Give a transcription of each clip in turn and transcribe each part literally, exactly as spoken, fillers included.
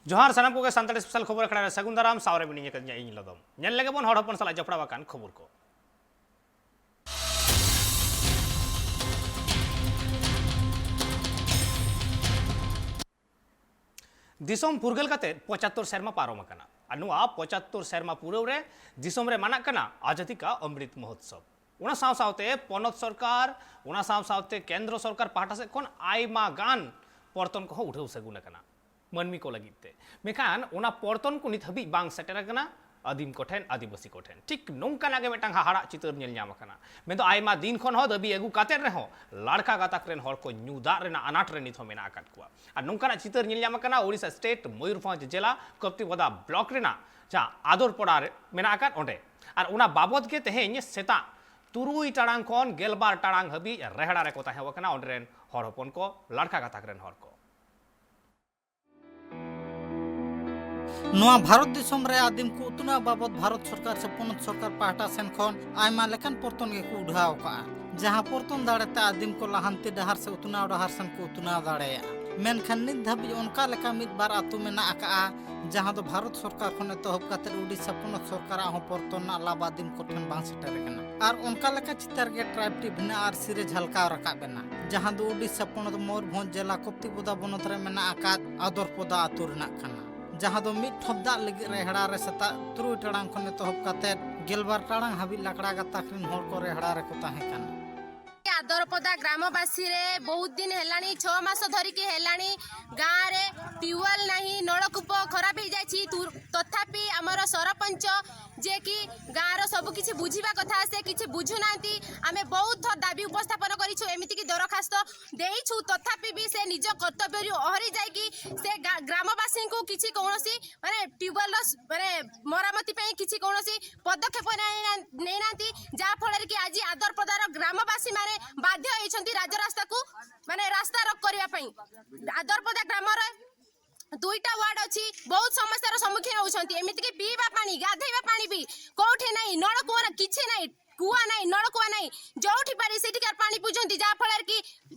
ᱡᱚᱦᱟᱨ ᱥᱟᱱᱟᱢ ᱠᱚᱜᱮ ᱥᱟᱱᱛᱟᱲᱤ ᱥᱯᱮᱥᱟᱞ ᱠᱷᱚᱵᱚᱨ ᱟᱠᱷᱲᱟ ᱨᱮ ᱥᱟᱹᱜᱩᱱ ᱫᱟᱨᱟᱢ᱾ ᱥᱟᱶᱨᱮ ᱢᱤᱱᱟᱹᱧ ᱟᱠᱟᱫᱤᱧᱟ ᱤᱧ ᱞᱚᱫᱚᱢ᱾ ᱧᱮᱞ ᱞᱮᱜᱮ ᱵᱚᱱ ᱦᱚᱲ ᱦᱚᱯᱚᱱ ᱥᱟᱞᱟᱜ ᱡᱚᱯᱲᱟᱣ ᱟᱠᱟᱱ ᱠᱷᱚᱵᱚᱨ ᱠᱚ᱾ ᱫᱤᱥᱚᱢ ᱯᱷᱩᱨᱜᱟᱹᱞ ᱠᱟᱛᱮ ᱯᱚᱸᱪᱟᱛᱛᱳᱨ ᱥᱮᱨᱢᱟ ᱯᱟᱨᱚᱢ ᱟᱠᱟᱱᱟ᱾ ᱟᱨ ᱱᱚᱣᱟ ᱯᱚᱸᱪᱟᱛᱛᱳᱨ ᱥᱮᱨᱢᱟ ᱯᱩᱨᱟᱹᱣ ᱨᱮ ᱫᱤᱥᱚᱢ ᱨᱮ ᱢᱟᱱᱟᱜ ᱠᱟᱱᱟ ᱟᱡᱟᱫᱤ ᱠᱟ ᱚᱢᱨᱤᱛ ᱢᱚᱦᱳᱛᱥᱚᱵ᱾ ᱚᱱᱟ ᱥᱟᱶ ᱥᱟᱶᱛᱮ ᱯᱚᱱᱚᱛ ᱥᱚᱨᱠᱟᱨ, ᱚᱱᱟ ᱥᱟᱶ ᱥᱟᱶᱛᱮ ᱠᱮᱱᱫᱨᱚ ᱥᱚᱨᱠᱟᱨ ᱯᱟᱦᱴᱟ ᱥᱮᱫ ᱠᱷᱚᱱ ᱟᱭᱢᱟ ᱜᱟᱱ ᱯᱚᱨᱛᱚᱱ ᱠᱚᱦᱚᱸ ᱩᱰᱷᱟᱹᱣ ᱥᱟᱹᱜᱩᱱ ᱟᱠᱟᱱᱟ ᱢᱟᱹᱱᱢᱤ ᱠᱚ ᱞᱟᱹᱜᱤᱫ ᱛᱮ᱾ ᱢᱮᱱᱠᱷᱟᱱ ᱚᱱᱟ ᱯᱚᱨᱛᱚᱱ ᱠᱚ ᱱᱤᱛ ᱦᱟᱹᱵᱤᱡ ᱵᱟᱝ ᱥᱮᱴᱮᱨ ᱟᱠᱟᱱᱟ ᱟᱹᱫᱤᱢ ᱠᱚᱴᱷᱮᱱ, ᱟᱹᱫᱤᱵᱟᱹᱥᱤ ᱠᱚᱴᱷᱮᱱ᱾ ᱴᱷᱤᱠ ᱱᱚᱝᱠᱟᱱᱟᱜ ᱜᱮ ᱢᱤᱫᱴᱟᱝ ᱦᱟᱦᱟᱲᱟᱜ ᱪᱤᱛᱟᱹᱨ ᱧᱮᱞ ᱧᱟᱢ ᱟᱠᱟᱱᱟ᱾ ᱢᱮᱱᱫᱚ ᱟᱭᱢᱟ ᱫᱤᱱ ᱠᱷᱚᱱ ᱦᱚᱸ ᱫᱟᱹᱵᱤ ᱟᱹᱜᱩ ᱠᱟᱛᱮᱫ ᱨᱮᱦᱚᱸ ᱞᱟᱲᱠᱟ ᱜᱟᱛᱟᱠ ᱨᱮᱱ ᱦᱚᱲ ᱠᱚ ᱧᱩ ᱫᱟᱜ ᱨᱮᱱᱟᱜ ᱟᱱᱟᱴ ᱨᱮ ᱱᱤᱛ ᱦᱚᱸ ᱢᱮᱱᱟᱜ ᱟᱠᱟᱫ ᱠᱚᱣᱟ᱾ ᱟᱨ ᱱᱚᱝᱠᱟᱱᱟᱜ ᱪᱤᱛᱟᱹᱨ ᱧᱮᱞ ᱧᱟᱢ ᱟᱠᱟᱱᱟ ᱳᱰᱤᱥᱟ ᱥᱴᱮᱴ ᱢᱚᱭᱩᱨᱵᱷᱚᱸᱡᱽ ᱡᱮᱞᱟ ᱠᱚᱯᱛᱤᱯᱚᱫᱟ ᱵᱞᱚᱠ ᱨᱮᱱᱟᱜ ᱡᱟᱦᱟᱸ ᱟᱫᱚᱨᱯᱚᱫᱟ ᱨᱮ ᱢᱮᱱᱟᱜ ᱟᱠᱟᱫ ᱚᱸᱰᱮ᱾ ᱟᱨ ᱚᱱᱟ ᱵᱟᱵᱚᱛ ᱜᱮ ᱛᱮᱦᱮᱧ ᱥᱮᱛᱟᱜ ᱛᱩᱨᱩᱭ ᱴᱟᱲᱟᱝ ᱠᱷᱚᱱ ᱜᱮᱞᱵᱟᱨ ᱴᱟᱲᱟᱝ ᱦᱟᱹᱵᱤᱡ ᱨᱮᱦᱲᱟ ᱨᱮᱠᱚ ᱛᱟᱦᱮᱸ ᱟᱠᱟᱱᱟ ᱚᱸᱰᱮ ᱨᱮᱱ ᱦᱚᱲ ᱦᱚᱯᱚᱱ ᱠᱚ, ᱞᱟᱲᱠᱟ ᱜᱟᱛᱟᱠ ᱨᱮᱱ ᱦᱚᱲ ᱠᱚ᱾ ᱱᱚᱣᱟ ᱵᱷᱟᱨᱚᱛ ᱫᱤᱥᱚᱢ ᱨᱮ ᱟᱹᱫᱤᱢ ᱠᱚ ᱩᱛᱱᱟᱹᱣ ᱵᱟᱵᱚᱛ ᱵᱷᱟᱨᱚᱛ ᱥᱚᱨᱠᱟᱨ ᱥᱮ ᱯᱚᱱᱚᱛ ᱥᱚᱨᱠᱟᱨ ᱯᱟᱦᱴᱟ ᱥᱮᱱ ᱠᱷᱚᱱ ᱟᱭᱢᱟ ᱞᱮᱠᱟᱱ ᱯᱚᱨᱛᱚᱱ ᱜᱮᱠᱚ ᱩᱰᱷᱟᱹᱣ ᱟᱠᱟᱫᱼᱟ, ᱡᱟᱦᱟᱸ ᱯᱚᱨᱛᱚᱱ ᱫᱟᱲᱮᱛᱮ ᱟᱹᱫᱤᱢ ᱠᱚ ᱞᱟᱦᱟᱱᱛᱤ ᱰᱟᱦᱟᱨ ᱥᱮ ᱩᱛᱱᱟᱹᱣ ᱰᱟᱦᱟᱨ ᱥᱮᱱ ᱠᱚ ᱩᱛᱱᱟᱹᱣ ᱫᱟᱲᱮᱭᱟᱜᱼᱟ᱾ ᱢᱮᱱᱠᱷᱟᱱ ᱱᱤᱛ ᱫᱷᱟᱹᱵᱤᱡ ᱚᱱᱠᱟ ᱞᱮᱠᱟ ᱢᱤᱫ ᱵᱟᱨ ᱟᱹᱛᱩ ᱢᱮᱱᱟᱜ ᱟᱠᱟᱫᱼᱟ, ᱡᱟᱦᱟᱸ ᱫᱚ ᱵᱷᱟᱨᱚᱛ ᱥᱚᱨᱠᱟᱨ ᱠᱷᱚᱱ ᱮᱛᱚᱦᱚᱵ ᱠᱟᱛᱮ ᱳᱰᱤᱥᱟ ᱯᱚᱱᱚᱛ ᱥᱚᱨᱠᱟᱨᱟᱜ ᱦᱚᱸ ᱯᱚᱨᱛᱚᱱ ᱨᱮᱱᱟᱜ ᱞᱟᱵᱷ ᱟᱹᱫᱤᱢ ᱠᱚᱴᱷᱮᱱ ᱵᱟᱝ ᱥᱮᱴᱮᱨ ᱟᱠᱟᱱᱟ᱾ ᱟᱨ ᱚᱱᱠᱟ ᱞᱮᱠᱟ ᱪᱤᱛᱟᱹᱨ ᱜᱮ ᱴᱨᱟᱭᱤᱵᱽ ᱴᱤᱵᱷᱤ ᱨᱮᱱᱟᱜ ᱟᱨᱥᱤ ᱨᱮ ᱡᱷᱟᱞᱠᱟᱣ ᱨᱟᱠᱟᱵ ᱮᱱᱟ, ᱡᱟᱦᱟᱸ ᱫᱚ ᱳᱰᱤᱥᱟ ᱯᱚᱱᱚᱛ ᱢᱚᱭᱩᱨᱵᱷᱚᱸᱡᱽ ᱡᱮᱞᱟ ᱠᱚᱯᱛᱤᱯᱚᱫᱟ ᱵᱚᱱᱚᱛ ᱨᱮ ᱢᱮᱱᱟᱜ ᱟᱠᱟᱫ ᱟᱫᱚᱨᱯᱚᱫᱟ ᱟᱹᱛᱩ ᱨᱮᱱᱟᱜ ᱠᱟᱱᱟ, ᱡᱟᱦᱟᱸ ᱫᱚ ᱢᱤᱫ ᱴᱷᱚᱯ ᱫᱟᱜ ᱞᱟᱹᱜᱤᱫ ᱨᱮᱦᱲᱟ ᱨᱮ ᱥᱮᱛᱟᱜ ᱛᱩᱨᱩᱭ ᱴᱟᱲᱟᱝ ᱠᱷᱚᱱ ᱮᱛᱚᱦᱚᱵ ᱠᱟᱛᱮ ᱜᱮᱞᱵᱟᱨ ᱴᱟᱲᱟᱝ ᱦᱟᱹᱵᱤᱡ ᱞᱟᱠᱲᱟ ᱜᱟᱛᱟᱠ ᱨᱮᱱ ᱦᱚᱲ ᱠᱚ ᱨᱮᱦᱲᱟ ᱨᱮᱠᱚ ᱛᱟᱦᱮᱸ ᱠᱟᱱᱟ᱾ ᱟᱫᱚᱨᱯᱚᱫᱟ ଗ୍ରାମବାସୀରେ ବହୁତ ଦିନ ହେଲାଣି, ଛଅ ମାସ ଧରିକି ହେଲାଣି ଗାଁରେ ଟ୍ୟୁବୱେଲ୍ ନାହିଁ, ନଳକୂପ ଖରାପ ହେଇଯାଇଛି। ତୁ-, ତଥାପି ଆମର ସରପଞ୍ଚ ଯିଏକି ଗାଁର ସବୁ କିଛି ବୁଝିବା କଥା, ସେ କିଛି ବୁଝୁନାହାନ୍ତି। ଆମେ ବହୁତ ଥର ଦାବି ଉପସ୍ଥାପନ କରିଛୁ, ଏମିତିକି ଦରଖାସ୍ତ ଦେଇଛୁ, ତଥାପି ବି ସେ ନିଜ କର୍ତ୍ତବ୍ୟରୁ ଓହରି ଯାଇକି ସେ ଗା-, ଗ୍ରାମବାସୀଙ୍କୁ କିଛି କୌଣସି ମାନେ ଟ୍ୟୁବୱେଲ୍ର ସ-, ମାନେ ମରାମତି ପାଇଁ କିଛି କୌଣସି ପଦକ୍ଷେପ ନେଇନା-, ନେଇନାହାନ୍ତି, ଯାହା ଫଳରେ କି ଆଜି ଆଦରପଦାର ଗ୍ରାମବାସୀମାନେ ବାଧ୍ୟ ହେଇଛନ୍ତି ରାଜରାସ୍ତାକୁ ମାନେ ରାସ୍ତା ରୋକ କରିବା ପାଇଁ। ଆଦରପଦା ଗ୍ରାମରେ ଦୁଇଟା ୱାର୍ଡ ଅଛି, ବହୁତ ସମସ୍ୟାର ସମ୍ମୁଖୀନ ହଉଛନ୍ତି। ଏମିତିକି ପିଇବା ପାଣି, ଗାଧେଇବା ପାଣି ବି କୋଉଠି ନାହିଁ, ନଳକୂଅର କିଛି ନାହିଁ, କୂଅ ନାହିଁ, ନଳକୂଅ ନାହିଁ, ଯୋଉଠି ପାରି ସେଠିକାର ପାଣି ପିଉଛନ୍ତି, ଯାହା ଫଳରେ କି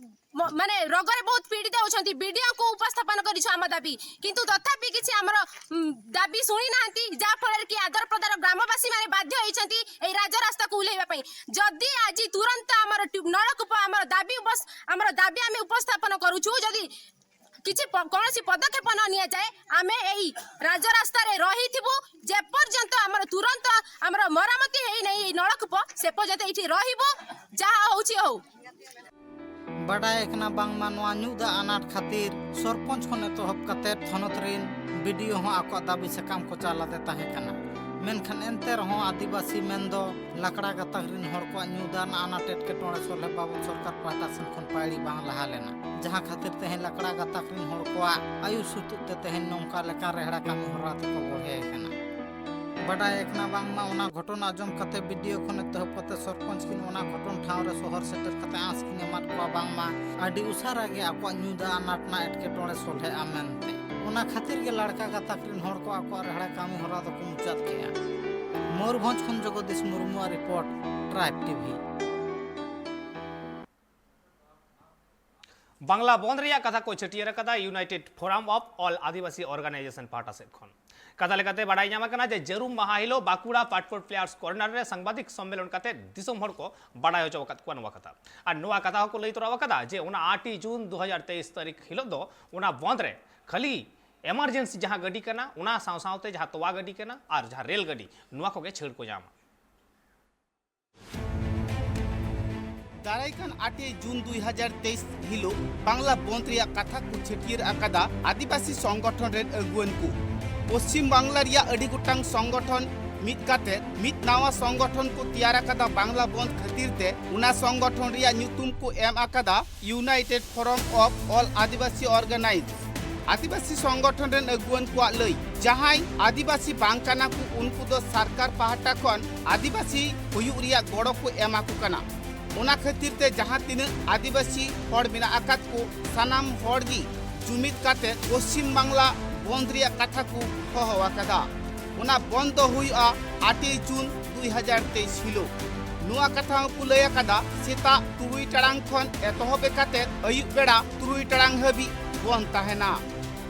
ମ- ମାନେ ରୋଗରେ ବହୁତ ପୀଡ଼ିତ ହେଉଛନ୍ତି। ବିଡ଼ିଓଙ୍କୁ ଉପସ୍ଥାପନ କରିଛୁ ଆମ ଦାବି, କିନ୍ତୁ ତଥାପି କିଛି ଆମର, ଉଁ, ଦାବି ଶୁଣି ନାହାନ୍ତି, ଯାହା ଫଳରେ କି ଆଦାର ପ୍ରଦାର ଗ୍ରାମବାସୀ ମାନେ ବାଧ୍ୟ ହେଇଛନ୍ତି ଏଇ ରାଜରାସ୍ତାକୁ ଓହ୍ଲେଇବା ପାଇଁ। ଯଦି ଆଜି ତୁରନ୍ତ ଆମର ଟ୍ୟୁ- ନଳକୂପ, ଆମର ଦାବି ଉପସ୍- ଆମର ଦାବି ଆମେ ଉପସ୍ଥାପନ କରୁଛୁ, ଯଦି କିଛି ପ- କୌଣସି ପଦକ୍ଷେପ ନ ନିଆଯାଏ, ଆମେ ଏଇ ରାଜରାସ୍ତାରେ ରହିଥିବୁ। ଯେପର୍ଯ୍ୟନ୍ତ ଆମର ତୁରନ୍ତ ଆମର ମରାମତି ହେଇନାହିଁ ଏଇ ନଳକୂପ, ସେ ପର୍ଯ୍ୟନ୍ତ ଏଇଠି ରହିବୁ। ଯାହା ହଉଛି ହଉ। ᱵᱟᱰᱟᱭ ᱟᱠᱟᱱᱟ ᱵᱟᱝᱢᱟ ᱱᱚᱣᱟ ᱧᱩ ᱫᱟᱜ ᱟᱱᱟᱴ ᱠᱷᱟᱹᱛᱤᱨ ᱥᱚᱨᱯᱚᱧᱪ ᱠᱷᱚᱱ ᱮᱛᱚᱦᱚᱵ ᱠᱟᱛᱮ ᱛᱷᱚᱱᱚᱛ ᱨᱤᱱ ᱵᱤᱰᱤᱳ ᱦᱚᱸ ᱟᱠᱚᱣᱟᱜ ᱫᱟᱹᱵᱤ ᱥᱟᱠᱟᱢ ᱠᱚ ᱪᱟᱞ ᱟᱫᱮ ᱛᱟᱦᱮᱸ ᱠᱟᱱᱟ᱾ ᱢᱮᱱᱠᱷᱟᱱ ᱮᱱᱛᱮ ᱨᱮᱦᱚᱸ ᱟᱹᱫᱤᱵᱟᱹᱥᱤ ᱢᱮᱱᱫᱚ ᱞᱟᱠᱲᱟ ᱜᱟᱛᱟᱠ ᱨᱤᱱ ᱦᱚᱲ ᱠᱚᱣᱟᱜ ᱧᱩ ᱫᱟᱜ ᱟᱱᱟᱴ ᱮᱴᱠᱮᱴᱚᱬᱮ ᱥᱚᱞᱦᱮ ᱵᱟᱵᱚᱫ ᱥᱚᱨᱠᱟᱨ ᱯᱟᱦᱴᱟ ᱥᱮᱱ ᱠᱷᱚᱱ ᱯᱟᱹᱭᱲᱤ ᱵᱟᱝ ᱞᱟᱦᱟ ᱞᱮᱱᱟ, ᱡᱟᱦᱟᱸ ᱠᱷᱟᱹᱛᱤᱨ ᱛᱮᱦᱮᱧ ᱞᱟᱠᱲᱟ ᱜᱟᱛᱟᱠ ᱨᱤᱱ ᱦᱚᱲ ᱠᱚᱣᱟᱜ ᱟᱭᱩ ᱥᱩᱛᱩᱜ ᱛᱮ ᱛᱮᱦᱮᱧ ᱱᱚᱝᱠᱟ ᱞᱮᱠᱟᱱ ᱨᱮᱦᱲᱟ ᱠᱟᱹᱢᱤ ᱦᱚᱨᱟ ᱛᱮᱠᱚ ᱵᱚᱲᱦᱮ ᱟᱠᱟᱱᱟ᱾ ᱵᱟᱰᱟᱭ ᱟᱠᱟᱱᱟ ᱵᱟᱝᱢᱟ ᱚᱱᱟ ᱜᱷᱚᱴᱚᱱ ᱟᱸᱡᱚᱢ ᱠᱟᱛᱮ ᱵᱤᱰᱤᱳ ᱠᱷᱚᱱ ᱮᱛᱚᱦᱚᱵ ᱠᱟᱛᱮ ᱥᱚᱨᱯᱚᱧᱪ ᱠᱤᱱ ᱚᱱᱟ ᱜᱷᱚᱴᱚᱱ ᱴᱷᱟᱶ ᱨᱮ ᱥᱚᱦᱚᱨ ᱥᱮᱴᱮᱨ ᱠᱟᱛᱮ ᱟᱸᱥ ᱠᱤᱱ ᱮᱢᱟᱫ ᱠᱚᱣᱟ ᱵᱟᱝᱢᱟ ᱟᱹᱰᱤ ᱩᱥᱟᱹᱨᱟ ᱜᱮ ᱟᱠᱚᱣᱟᱜ ᱧᱩ ᱫᱟᱜ ᱟᱱᱟᱴ ᱨᱮᱱᱟᱜ ᱮᱴᱠᱮᱴᱚᱬᱮ ᱥᱚᱞᱦᱮᱜᱼᱟ ᱢᱮᱱᱛᱮ᱾ ᱚᱱᱟ ᱠᱷᱟᱹᱛᱤᱨ ᱜᱮ ᱞᱟᱲᱠᱟ ᱜᱟᱛᱟᱠ ᱨᱤᱱ ᱦᱚᱲ ᱠᱚ ᱟᱠᱚᱣᱟᱜ ᱨᱮᱦᱲᱟ ᱠᱟᱹᱢᱤ ᱦᱚᱨᱟ ᱫᱚᱠᱚ ᱢᱩᱪᱟᱹᱫ ᱠᱮᱜᱼᱟ᱾ ᱢᱚᱭᱩᱨᱵᱷᱚᱸᱡᱽ ᱠᱷᱚᱱ ᱡᱚᱜᱚᱫᱤᱥ ᱢᱩᱨᱢᱩᱣᱟᱜ ᱨᱤᱯᱳᱨᱴ, ᱴᱨᱟᱭᱤᱵᱽ ᱴᱤᱵᱷᱤ᱾ ᱵᱟᱝᱞᱟ ᱵᱚᱱᱫ ᱨᱮᱭᱟᱜ ᱠᱟᱛᱷᱟ ᱠᱚ ᱪᱷᱟᱹᱴᱭᱟᱹᱨ ᱟᱠᱟᱫᱟ United forum of all Adivasi organisation ᱯᱟᱦᱴᱟ ᱥᱮᱫ ᱠᱷᱚᱱ᱾ ᱠᱟᱛᱷᱟ ᱞᱮᱠᱟᱛᱮ ᱵᱟᱰᱟᱭ ᱧᱟᱢ ᱟᱠᱟᱱᱟ ᱡᱮ ᱡᱟᱹᱨᱩᱢ ᱢᱟᱦᱟ ᱦᱤᱞᱳᱜ ᱵᱟᱸᱠᱩᱲᱟ ᱯᱟᱴᱯᱳᱨ ᱯᱞᱮᱭᱟᱨᱥ ᱠᱚᱨᱱᱟᱨ ᱨᱮ ᱥᱟᱝᱵᱟᱫᱤᱠ ᱥᱚᱢᱢᱮᱞᱚᱱ ᱠᱟᱛᱮ ᱫᱤᱥᱚᱢ ᱦᱚᱲ ᱠᱚ ᱵᱟᱰᱟᱭ ᱦᱚᱪᱚ ᱟᱠᱟᱫ ᱠᱚᱣᱟ ᱱᱚᱣᱟ ᱠᱟᱛᱷᱟ᱾ ᱟᱨ ᱱᱚᱣᱟ ᱠᱟᱛᱷᱟ ᱦᱚᱸᱠᱚ ᱞᱟᱹᱭ ᱛᱚᱨᱟ ᱟᱠᱟᱫᱟ ᱡᱮ ᱚᱱᱟ ᱟᱴ ᱡᱩᱱ ᱫᱩ ᱦᱟᱡᱟᱨ ᱛᱮᱭᱤᱥ ᱛᱟᱹᱨᱤᱠᱷ ᱦᱤᱞᱳᱜ ᱫᱚ ᱚᱱᱟ ᱵᱚᱱᱫ ᱨᱮ ᱠᱷᱟᱹᱞᱤ ᱮᱢᱟᱨᱡᱮᱱᱥᱤ ᱡᱟᱦᱟᱸ ᱜᱟᱹᱰᱤ ᱠᱟᱱᱟ, ᱚᱱᱟ ᱥᱟᱶ ᱥᱟᱶᱛᱮ ᱡᱟᱦᱟᱸ ᱛᱚᱣᱟ ᱜᱟᱹᱰᱤ ᱠᱟᱱᱟ ᱟᱨ ᱡᱟᱦᱟᱸ ᱨᱮᱞ ᱜᱟᱹᱰᱤ, ᱱᱚᱣᱟ ᱠᱚᱜᱮ ᱪᱷᱟᱹᱲ ᱠᱚ ᱧᱟᱢᱟ᱾ ᱫᱟᱨᱟᱭ ᱠᱟᱱ ᱟᱴᱮᱭ ᱡᱩᱱ ᱫᱩᱭ ᱦᱟᱡᱟᱨ ᱛᱮᱭᱤᱥ ᱦᱤᱞᱳᱜ ᱵᱟᱝᱞᱟ ᱵᱚᱱᱫ ᱨᱮᱭᱟᱜ ᱠᱟᱛᱷᱟ ᱠᱚ ᱪᱷᱟᱹᱴᱭᱟᱹᱨ ᱟᱠᱟᱫᱟ ᱟᱹᱫᱤᱵᱟᱹᱥᱤ ᱥᱚᱝᱜᱚᱴᱷᱚᱱ ᱨᱮᱱ ᱟᱹᱜᱩᱣᱟᱹᱱ ᱠᱚ᱾ ᱯᱚᱥᱪᱤᱢ ᱵᱟᱝᱞᱟ ᱨᱮᱭᱟᱜ ᱟᱹᱰᱤ ᱜᱚᱴᱟᱝ ᱥᱚᱝᱜᱚᱴᱷᱚᱱ ᱢᱤᱫ ᱠᱟᱛᱮ ᱢᱤᱫ ᱱᱟᱣᱟ ᱥᱚᱝᱜᱚᱴᱷᱚᱱ ᱠᱚ ᱛᱮᱭᱟᱨ ᱟᱠᱟᱫᱟ ᱵᱟᱝᱞᱟ ᱵᱚᱱᱫ ᱠᱷᱟᱹᱛᱤᱨ ᱛᱮ᱾ ᱚᱱᱟ ᱥᱚᱝᱜᱚᱴᱷᱚᱱ ᱨᱮᱭᱟᱜ ᱧᱩᱛᱩᱢ ᱠᱚ ᱮᱢ ᱟᱠᱟᱫᱟ United Forum of All Adivasi Organized᱾ ᱟᱹᱫᱤᱵᱟᱹᱥᱤ ᱥᱚᱝᱜᱚᱴᱷᱚᱱ ᱨᱮᱱ ᱟᱹᱜᱩᱣᱟᱹᱱ ᱠᱚᱣᱟᱜ ᱞᱟᱹᱭ, ᱡᱟᱦᱟᱸᱭ ᱟᱹᱫᱤᱵᱟᱹᱥᱤ ᱵᱟᱝ ᱠᱟᱱᱟ ᱠᱚ, ᱩᱱᱠᱩ ᱫᱚ ᱥᱚᱨᱠᱟᱨ ᱯᱟᱦᱴᱟ ᱠᱷᱚᱱ ᱟᱹᱫᱤᱵᱟᱹᱥᱤ ᱦᱩᱭᱩᱜ ᱨᱮᱭᱟᱜ ᱜᱚᱲᱚ ᱠᱚ ᱮᱢᱟ ᱠᱚ ᱠᱟᱱᱟ᱾ ᱚᱱᱟ ᱠᱷᱟᱹᱛᱤᱨ ᱛᱮ ᱡᱟᱦᱟᱸ ᱛᱤᱱᱟᱹᱜ ᱟᱹᱫᱤᱵᱟᱹᱥᱤ ᱦᱚᱲ ᱢᱮᱱᱟᱜ ᱟᱠᱟᱫ ᱠᱚ, ᱥᱟᱱᱟᱢ ᱦᱚᱲ ᱜᱮ ᱡᱩᱢᱤᱫ ᱠᱟᱛᱮ ᱯᱚᱥᱪᱤᱢ ᱵᱟᱝᱞᱟ ᱵᱚᱱᱫ ᱨᱮᱭᱟᱜ ᱠᱟᱛᱷᱟ ᱠᱚ ᱦᱚᱦᱚ ᱟᱠᱟᱫᱟ᱾ ᱚᱱᱟ ᱵᱚᱱᱫ ᱫᱚ ᱦᱩᱭᱩᱜᱼᱟ ᱟᱴᱮᱭ ᱡᱩᱱ ᱫᱩᱭ ᱦᱟᱡᱟᱨ ᱛᱮᱭᱤᱥ ᱦᱤᱞᱳᱜ᱾ ᱱᱚᱣᱟ ᱠᱟᱛᱷᱟ ᱦᱚᱸᱠᱚ ᱞᱟᱹᱭ ᱟᱠᱟᱫᱟ, ᱥᱮᱛᱟᱜ ᱛᱩᱨᱩᱭ ᱴᱟᱲᱟᱝ ᱠᱷᱚᱱ ᱮᱛᱚᱦᱚᱵ ᱠᱟᱛᱮ ᱟᱹᱭᱩᱵ ᱵᱮᱲᱟ ᱛᱩᱨᱩᱭ ᱴᱟᱲᱟᱝ ᱦᱟᱹᱵᱤᱡ ᱵᱚᱱᱫ ᱛᱟᱦᱮᱱᱟ᱾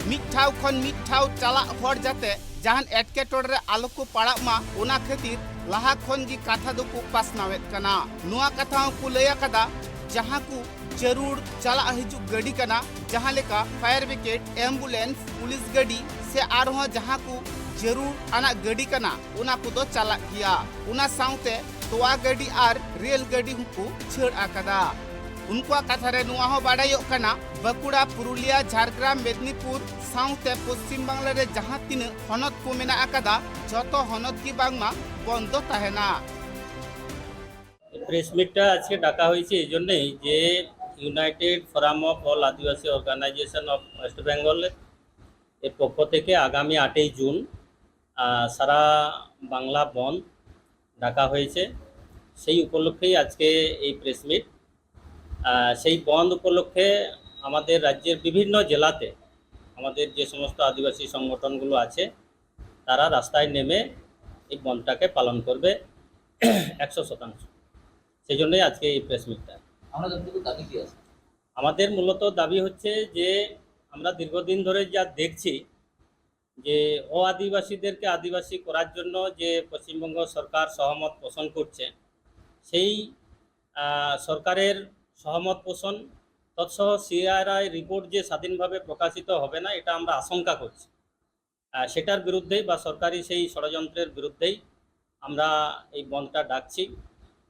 ᱢᱤᱫ ᱴᱷᱟᱶ ᱠᱷᱚᱱ ᱢᱤᱫ ᱴᱷᱟᱶ ᱪᱟᱞᱟᱜ ᱦᱚᱲ ᱡᱟᱛᱮ ᱡᱟᱦᱟᱱ ᱮᱴᱠᱮᱴᱚᱬᱮ ᱨᱮ ᱟᱞᱚ ᱠᱚ ᱯᱟᱲᱟᱜ ᱢᱟ, ᱚᱱᱟ ᱠᱷᱟᱹᱛᱤᱨ ᱞᱟᱦᱟ ᱠᱷᱚᱱ ᱜᱮ ᱠᱟᱛᱷᱟ ᱫᱚᱠᱚ ᱯᱟᱥᱱᱟᱣᱮᱫ ᱠᱟᱱᱟ᱾ ᱱᱚᱣᱟ ᱠᱟᱛᱷᱟ ᱦᱚᱸᱠᱚ ᱞᱟᱹᱭ ᱟᱠᱟᱫᱟ, ᱡᱟᱦᱟᱸ ᱠᱚ ᱡᱟᱹᱨᱩᱲ ᱪᱟᱞᱟᱜ ᱦᱤᱡᱩᱜ ᱜᱟᱹᱰᱤ ᱠᱟᱱᱟ, ᱡᱟᱦᱟᱸ ᱞᱮᱠᱟ ᱯᱷᱟᱭᱟᱨ ᱵᱨᱤᱜᱮᱰ, ᱮᱢᱵᱩᱞᱮᱱᱥ, ᱯᱩᱞᱤᱥ ᱜᱟᱹᱰᱤ ᱥᱮ ᱟᱨᱦᱚᱸ ᱡᱟᱦᱟᱸ ᱠᱚ ᱡᱟᱹᱨᱩᱲ ᱟᱱᱟᱜ ᱜᱟᱹᱰᱤ ᱠᱟᱱᱟ, ᱚᱱᱟ ᱠᱚᱫᱚ ᱪᱟᱞᱟᱜ ᱜᱮᱭᱟ᱾ ᱚᱱᱟ ᱥᱟᱶᱛᱮ ᱛᱚᱣᱟ ᱜᱟᱹᱰᱤ ᱟᱨ ᱨᱮᱞ ᱜᱟᱹᱰᱤ ᱦᱚᱸᱠᱚ ᱪᱷᱟᱹᱲ ᱟᱠᱟᱫᱟ᱾ ᱩᱱᱠᱩᱣᱟᱜ ᱠᱟᱛᱷᱟ ᱨᱮ ᱱᱚᱣᱟ ᱦᱚᱸ ᱵᱟᱰᱟᱭᱚᱜ ᱠᱟᱱᱟ, ᱵᱟᱸᱠᱩᱲᱟ, ᱯᱩᱨᱩᱞᱤᱭᱟ, ᱡᱷᱟᱲᱜᱨᱟᱢ, ᱢᱮᱫᱽᱱᱤᱯᱩᱨ ᱥᱟᱶᱛᱮ ᱯᱚᱥᱪᱤᱢ ᱵᱟᱝᱞᱟ ᱨᱮ ᱡᱟᱦᱟᱸ ᱛᱤᱱᱟᱹᱜ ᱦᱚᱱᱚᱛ ᱠᱚ ᱢᱮᱱᱟᱜ ᱟᱠᱟᱫᱟ, ᱡᱚᱛᱚ ᱦᱚᱱᱚᱛ ᱜᱮ ᱵᱟᱝᱢᱟ ᱵᱚᱱᱫ ᱫᱚ ᱛᱟᱦᱮᱱᱟ᱾ প্রেস মিটটা আজকে ডাকা হয়েছে এই জন্যেই যে united forum of all Adivasi organisation of west Bengal এর পক্ষ থেকে আগামী আটই জুন আহ, সারা বাংলা বন্ধ ডাকা হয়েছে। সেই উপলক্ষেই আজকে এই প্রেস মিট। সেই বন্ধ উপলক্ষে আমাদের রাজ্যের বিভিন্ন জেলাতে আমাদের যে সমস্ত আদিবাসী সংগঠনগুলো আছে, তারা রাস্তায় নেমে এই বন্ধটাকে পালন করবে একশো শতাংশ। সেই জন্যই আজকে এই প্রেস মিটটা। আমরা যতটুকু দাবি কি আছে? আমাদের মূলত দাবি হচ্ছে যে আমরা দীর্ঘদিন ধরে যা দেখছি যে অআদিবাসীদেরকে আদিবাসী করার জন্য যে পশ্চিমবঙ্গ সরকার সহমত পোষণ করছে, সেই আহ, সরকারের সহমত পোষণ তৎসহ সিআরআই রিপোর্ট যে স্বাধীনভাবে প্রকাশিত হবে না, এটা আমরা আশঙ্কা করছি। আহ, সেটার বিরুদ্ধেই বা সরকারি সেই ষড়যন্ত্রের বিরুদ্ধেই আমরা এই বন্ধটা ডাকছি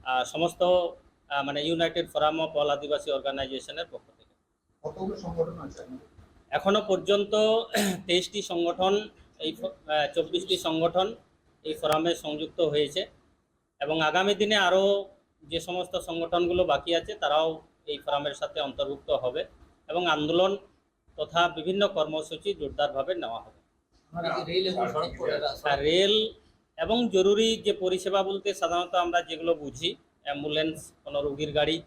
আহ, সমস্ত আহ, মানে ইউনাইটেড ফোরাম অফ অল আদিবাসী অর্গানাইজেশনের পক্ষ থেকে। কতগুলো সংগঠন আছে আপনাদের? এখনো পর্যন্ত তেইশটি সংগঠন, এই ফো- আহ, চব্বিশটি সংগঠন এই ফোরামে সংযুক্ত হয়েছে এবং আগামী দিনে আরও যে সমস্ত সংগঠনগুলো বাকি আছে, তারাও এই ফোরামের সাথে অন্তর্ভুক্ত হবে এবং আন্দোলন তথা বিভিন্ন কর্মসূচি জোরদারভাবে নেওয়া হবে। আপনারা কি রেল এবং সড়ক করে রাস্তা? আর রেল এবং জরুরি যে পরিষেবা বলতে সাধারণত আমরা যেগুলো বুঝি, অ্যাম্বুলেন্স, কোনো রোগীর গাড়ি,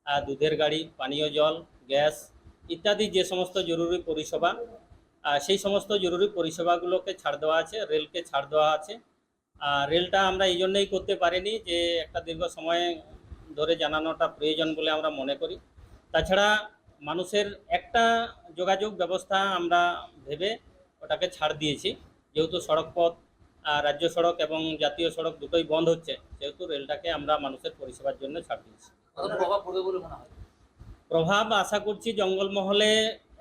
আহ, দুধের গাড়ি, পানীয় জল, গ্যাস ইত্যাদি যে সমস্ত জরুরি পরিষেবা, আহ, সেই সমস্ত জরুরি পরিষেবাগুলোকে ছাড় দেওয়া আছে, রেলকে ছাড় দেওয়া আছে। আর রেলটা আমরা এই জন্যই করতে পারিনি যে একটা দীর্ঘ সময় ধরে জানানোটা প্রয়োজন বলে আমরা মনে করি। তাছাড়া মানুষের একটা যোগাযোগ ব্যবস্থা আমরা ভেবে ওটাকে ছাড় দিয়েছি, যেহেতু সড়কপথ, আহ, রাজ্য সড়ক এবং জাতীয় সড়ক দুটোই বন্ধ হচ্ছে, সেহেতু রেলটাকে আমরা মানুষের পরিষেবার জন্য ছাড় দিয়েছি। কতটা প্রভাব পড়বে বলে মনে হয়? প্রভাব আশা করছি জঙ্গলমহলে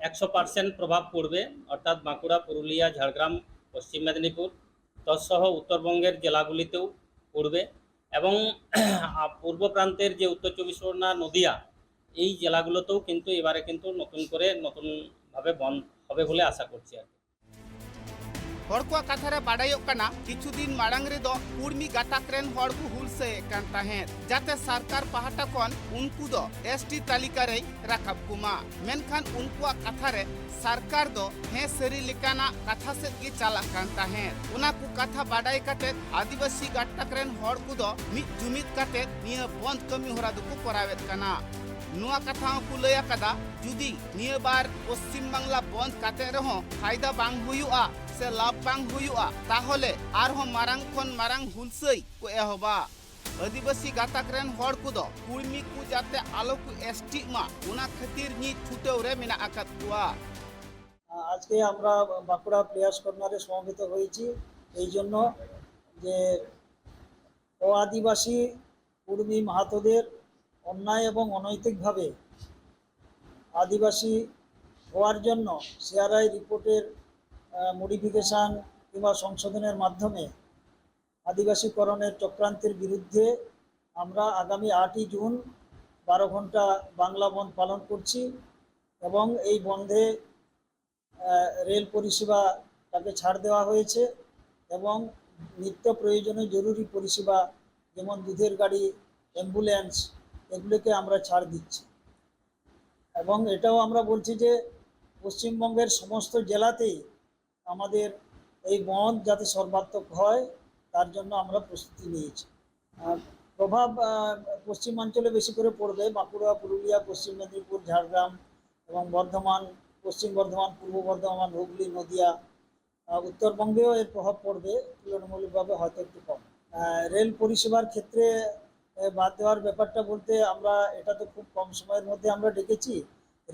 একশো পার্সেন্ট প্রভাব পড়বে, অর্থাৎ বাঁকুড়া, পুরুলিয়া, ঝাড়গ্রাম, পশ্চিম মেদিনীপুর, তৎসহ উত্তরবঙ্গের জেলাগুলিতেও পড়বে এবং আহ, পূর্ব প্রান্তের যে উত্তর চব্বিশ পরগনা, নদিয়া, এই জেলাগুলোতেও কিন্তু এবারে কিন্তু নতুন করে নতুনভাবে বন্ধ হবে বলে আশা করছি আর কি। ᱦᱚᱲ ᱠᱚᱣᱟᱜ ᱠᱟᱛᱷᱟ ᱨᱮ ᱵᱟᱰᱟᱭᱚᱜ ᱠᱟᱱᱟ, ᱠᱤᱪᱷᱩ ᱫᱤᱱ ᱢᱟᱲᱟᱝ ᱨᱮᱫᱚ ᱠᱩᱲᱢᱤ ᱜᱟᱛᱟᱠ ᱨᱮᱱ ᱦᱚᱲ ᱠᱚ ᱦᱩᱞᱥᱟᱹᱭᱮᱫ ᱠᱟᱱ ᱛᱟᱦᱮᱸᱫ, ᱡᱟᱛᱮ ᱥᱚᱨᱠᱟᱨ ᱯᱟᱦᱴᱟ ᱠᱷᱚᱱ ᱩᱱᱠᱩ ᱫᱚ ᱮᱥ ᱴᱤ ᱛᱟᱹᱞᱤᱠᱟ ᱨᱮᱭ ᱨᱟᱠᱟᱵ ᱠᱚᱢᱟ᱾ ᱢᱮᱱᱠᱷᱟᱱ ᱩᱱᱠᱩᱣᱟᱜ ᱠᱟᱛᱷᱟ ᱨᱮ ᱥᱚᱨᱠᱟᱨ ᱫᱚ ᱦᱮᱸ ᱥᱟᱹᱨᱤ ᱞᱮᱠᱟᱱᱟᱜ ᱠᱟᱛᱷᱟ ᱥᱮᱫ ᱜᱮ ᱪᱟᱞᱟᱜ ᱠᱟᱱ ᱛᱟᱦᱮᱸᱫ᱾ ᱚᱱᱟ ᱠᱚ ᱠᱟᱛᱷᱟ ᱵᱟᱰᱟᱭ ᱠᱟᱛᱮ ᱟᱹᱫᱤᱵᱟᱹᱥᱤ ᱜᱟᱛᱟᱠ ᱨᱮᱱ ᱦᱚᱲ ᱠᱚᱫᱚ ᱢᱤᱫ ᱡᱩᱢᱤᱫ ᱠᱟᱛᱮ ᱱᱤᱭᱟᱹ ᱵᱚᱱᱫ ᱠᱟᱹᱢᱤ ᱦᱚᱨᱟ ᱫᱚᱠᱚ ᱠᱚᱨᱟᱣᱮᱫ ᱠᱟᱱᱟ᱾ ᱱᱚᱣᱟ ᱠᱟᱛᱷᱟ ᱦᱚᱸᱠᱚ ᱞᱟᱹᱭ ᱟᱠᱟᱫᱟ, ᱡᱩᱫᱤ ᱱᱤᱭᱟᱹ ᱵᱟᱨ ᱯᱚᱥᱪᱤᱢ ᱵᱟᱝᱞᱟ ᱵᱚᱱᱫ ᱠᱟᱛᱮ ᱨᱮᱦᱚᱸ ᱯᱷᱟᱭᱫᱟ ᱵᱟᱝ ᱦᱩᱭᱩᱜᱼᱟ ᱥᱮ ᱞᱟᱵᱷ ᱵᱟᱝ ᱦᱩᱭᱩᱜᱼᱟ, ᱛᱟᱦᱚᱞᱮ ᱟᱨᱦᱚᱸ ᱢᱟᱨᱟᱝ ᱠᱷᱚᱱ ᱢᱟᱨᱟᱝ ᱦᱩᱞᱥᱟᱹᱭ ᱠᱚ ᱮᱦᱚᱵᱟ᱾ ᱟᱹᱫᱤᱵᱟᱹᱥᱤ ᱜᱟᱛᱟᱠ ᱨᱮᱱ ᱦᱚᱲ ᱠᱚᱫᱚ ᱠᱩᱲᱢᱤ ᱠᱚ ᱡᱟᱛᱮ ᱟᱞᱚ ᱠᱚ ᱮᱥ ᱴᱤᱜ ᱢᱟ, ᱚᱱᱟ ᱠᱷᱟᱹᱛᱤᱨ ᱱᱤᱛ ᱪᱷᱩᱴᱟᱹᱣ ᱨᱮ ᱢᱮᱱᱟᱜ ᱟᱠᱟᱫ ᱠᱚᱣᱟ᱾ আজকে আমরা বাঁকুড়া প্লেয়ার্স কর্নারে সমবেত হয়েছি এই জন্য যে অআদিবাসী কুর্মী মাহাতোদের অন্যায় এবং অনৈতিকভাবে আদিবাসী হওয়ার জন্য সিআরআই রিপোর্টের মডিফিকেশন কিংবা সংশোধনের মাধ্যমে আদিবাসীকরণের চক্রান্তের বিরুদ্ধে আমরা আগামী আটই জুন বারো ঘন্টা বাংলা বন্ধ পালন করছি এবং এই বন্ধে আহ, রেল পরিষেবাটাকে ছাড় দেওয়া হয়েছে এবং নিত্য প্রয়োজনীয় জরুরি পরিষেবা যেমন দুধের গাড়ি, অ্যাম্বুলেন্স, এগুলোকে আমরা ছাড় দিচ্ছি। এবং এটাও আমরা বলছি যে পশ্চিমবঙ্গের সমস্ত জেলাতেই আমাদের এই বন্ধ যাতে সর্বাত্মক হয়, তার জন্য আমরা প্রস্তুতি নিয়েছি। আহ, প্রভাব আহ, পশ্চিমাঞ্চলে বেশি করে পড়বে, বাঁকুড়া, পুরুলিয়া, পশ্চিম মেদিনীপুর, ঝাড়গ্রাম এবং বর্ধমান, পশ্চিম বর্ধমান, পূর্ব বর্ধমান, হুগলি, নদিয়া, আহ, উত্তরবঙ্গেও এর প্রভাব পড়বে তুলনামূলকভাবে হয়তো একটু কম। আহ, রেল পরিষেবার ক্ষেত্রে আহ, বাদ দেওয়ার ব্যাপারটা বলতে আমরা এটা তো খুব কম সময়ের মধ্যে আমরা ডেকেছি।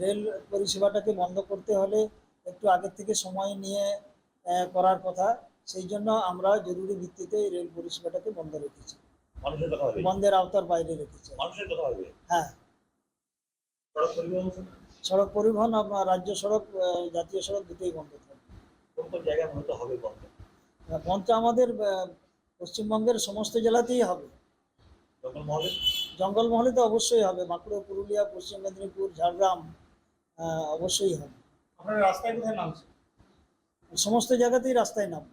রেল পরিষেবাটাকে বন্ধ করতে হলে একটু আগের থেকে সময় নিয়ে আহ, করার কথা। সেই জন্য আমরা জরুরি ভিত্তিতে এই রেল পরিষেবাটাকে বন্ধ রেখেছি। মানুষের কথা হবে। বন্ধের আওতার বাইরে রেখেছি। মানুষের কথা হবে। হ্যাঁ। সড়ক পরিবহন স্যার? সড়ক পরিবহন আপনার রাজ্য সড়ক, আহ, জাতীয় সড়ক দুটোই বন্ধ থাকবে। কোন কোন জায়গায় মূলত হবে বন্ধ? আহ, বন্ধ আমাদের আহ, পশ্চিমবঙ্গের সমস্ত জেলাতেই হবে। জঙ্গলমহলে? জঙ্গলমহলে তো অবশ্যই হবে, বাঁকুড়া, পুরুলিয়া, পশ্চিম মেদিনীপুর, ঝাড়গ্রাম, আহ, অবশ্যই হবে। আপনারা রাস্তায় কোথায় নামছেন? সমস্ত জায়গাতেই রাস্তায় নামব।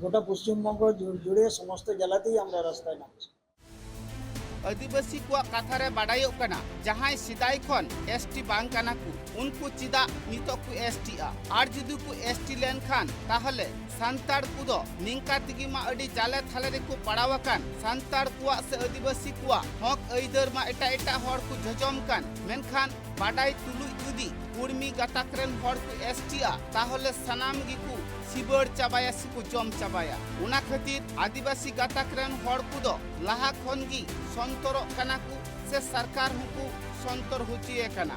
গোটা পশ্চিমবঙ্গ জু- জুড়ে সমস্ত জেলাতেই আমরা রাস্তায় নামছি। ᱟᱹᱫᱤᱵᱟᱹᱥᱤ ᱠᱚᱣᱟᱜ ᱠᱟᱛᱷᱟ ᱨᱮ ᱵᱟᱰᱟᱭᱚᱜ ᱠᱟᱱᱟ, ᱡᱟᱦᱟᱸᱭ ᱥᱮᱫᱟᱭ ᱠᱷᱚᱱ ᱮᱥᱴᱤ ᱵᱟᱝ ᱠᱟᱱᱟ ᱠᱚ, ᱩᱱᱠᱩ ᱪᱮᱫᱟᱜ ᱱᱤᱛᱚᱜ ᱠᱚ ᱮᱥᱴᱤᱜᱼᱟ? ᱟᱨ ᱡᱩᱫᱤ ᱠᱚ ᱮᱥᱴᱤ ᱞᱮᱱᱠᱷᱟᱱ, ᱛᱟᱦᱚᱞᱮ ᱥᱟᱱᱛᱟᱲ ᱠᱚᱫᱚ ᱱᱤᱝᱠᱟ ᱛᱮᱜᱮ ᱢᱟ ᱟᱹᱰᱤ ᱡᱟᱞᱮ ᱛᱷᱟᱞᱮ ᱨᱮᱠᱚ ᱯᱟᱲᱟᱣ ᱟᱠᱟᱱ᱾ ᱥᱟᱱᱛᱟᱲ ᱠᱚᱣᱟᱜ ᱥᱮ ᱟᱹᱫᱤᱵᱟᱹᱥᱤ ᱠᱚᱣᱟᱜ ᱦᱚᱠ ᱟᱹᱭᱫᱟᱹᱨ ᱢᱟ ᱮᱴᱟᱜ ᱮᱴᱟᱜ ᱦᱚᱲ ᱠᱚ ᱡᱚᱡᱚᱢ ᱠᱟᱱ, ᱢᱮᱱᱠᱷᱟᱱ ᱵᱟᱰᱟᱭ ᱛᱩᱞᱩᱡ ᱡᱩᱫᱤ ᱠᱩᱲᱢᱤ ᱜᱟᱛᱟᱠ ᱨᱮᱱ ᱦᱚᱲ ᱠᱚ ᱮᱥᱴᱤᱜᱼᱟ, ᱛᱟᱦᱚᱞᱮ ᱥᱟᱱᱟᱢ ᱜᱮᱠᱚ ᱥᱤᱵᱟᱹᱲ ᱪᱟᱵᱟᱭᱟ ᱥᱮᱠᱚ ᱡᱚᱢ ᱪᱟᱵᱟᱭᱟ᱾ ᱚᱱᱟ ᱠᱷᱟᱹᱛᱤᱨ ᱟᱹᱫᱤᱵᱟᱹᱥᱤ ᱜᱟᱛᱟᱠ ᱨᱮᱱ ᱦᱚᱲ ᱠᱚᱫᱚ ᱞᱟᱦᱟ ᱠᱷᱚᱱ ᱜᱮ ᱥᱚᱱᱛᱚᱨᱚᱜ ᱠᱟᱱᱟ ᱠᱚ ᱥᱮ ᱥᱚᱨᱠᱟᱨ ᱦᱚᱸᱠᱚ ᱥᱚᱱᱛᱚᱨ ᱦᱚᱪᱚᱭᱮ ᱠᱟᱱᱟ᱾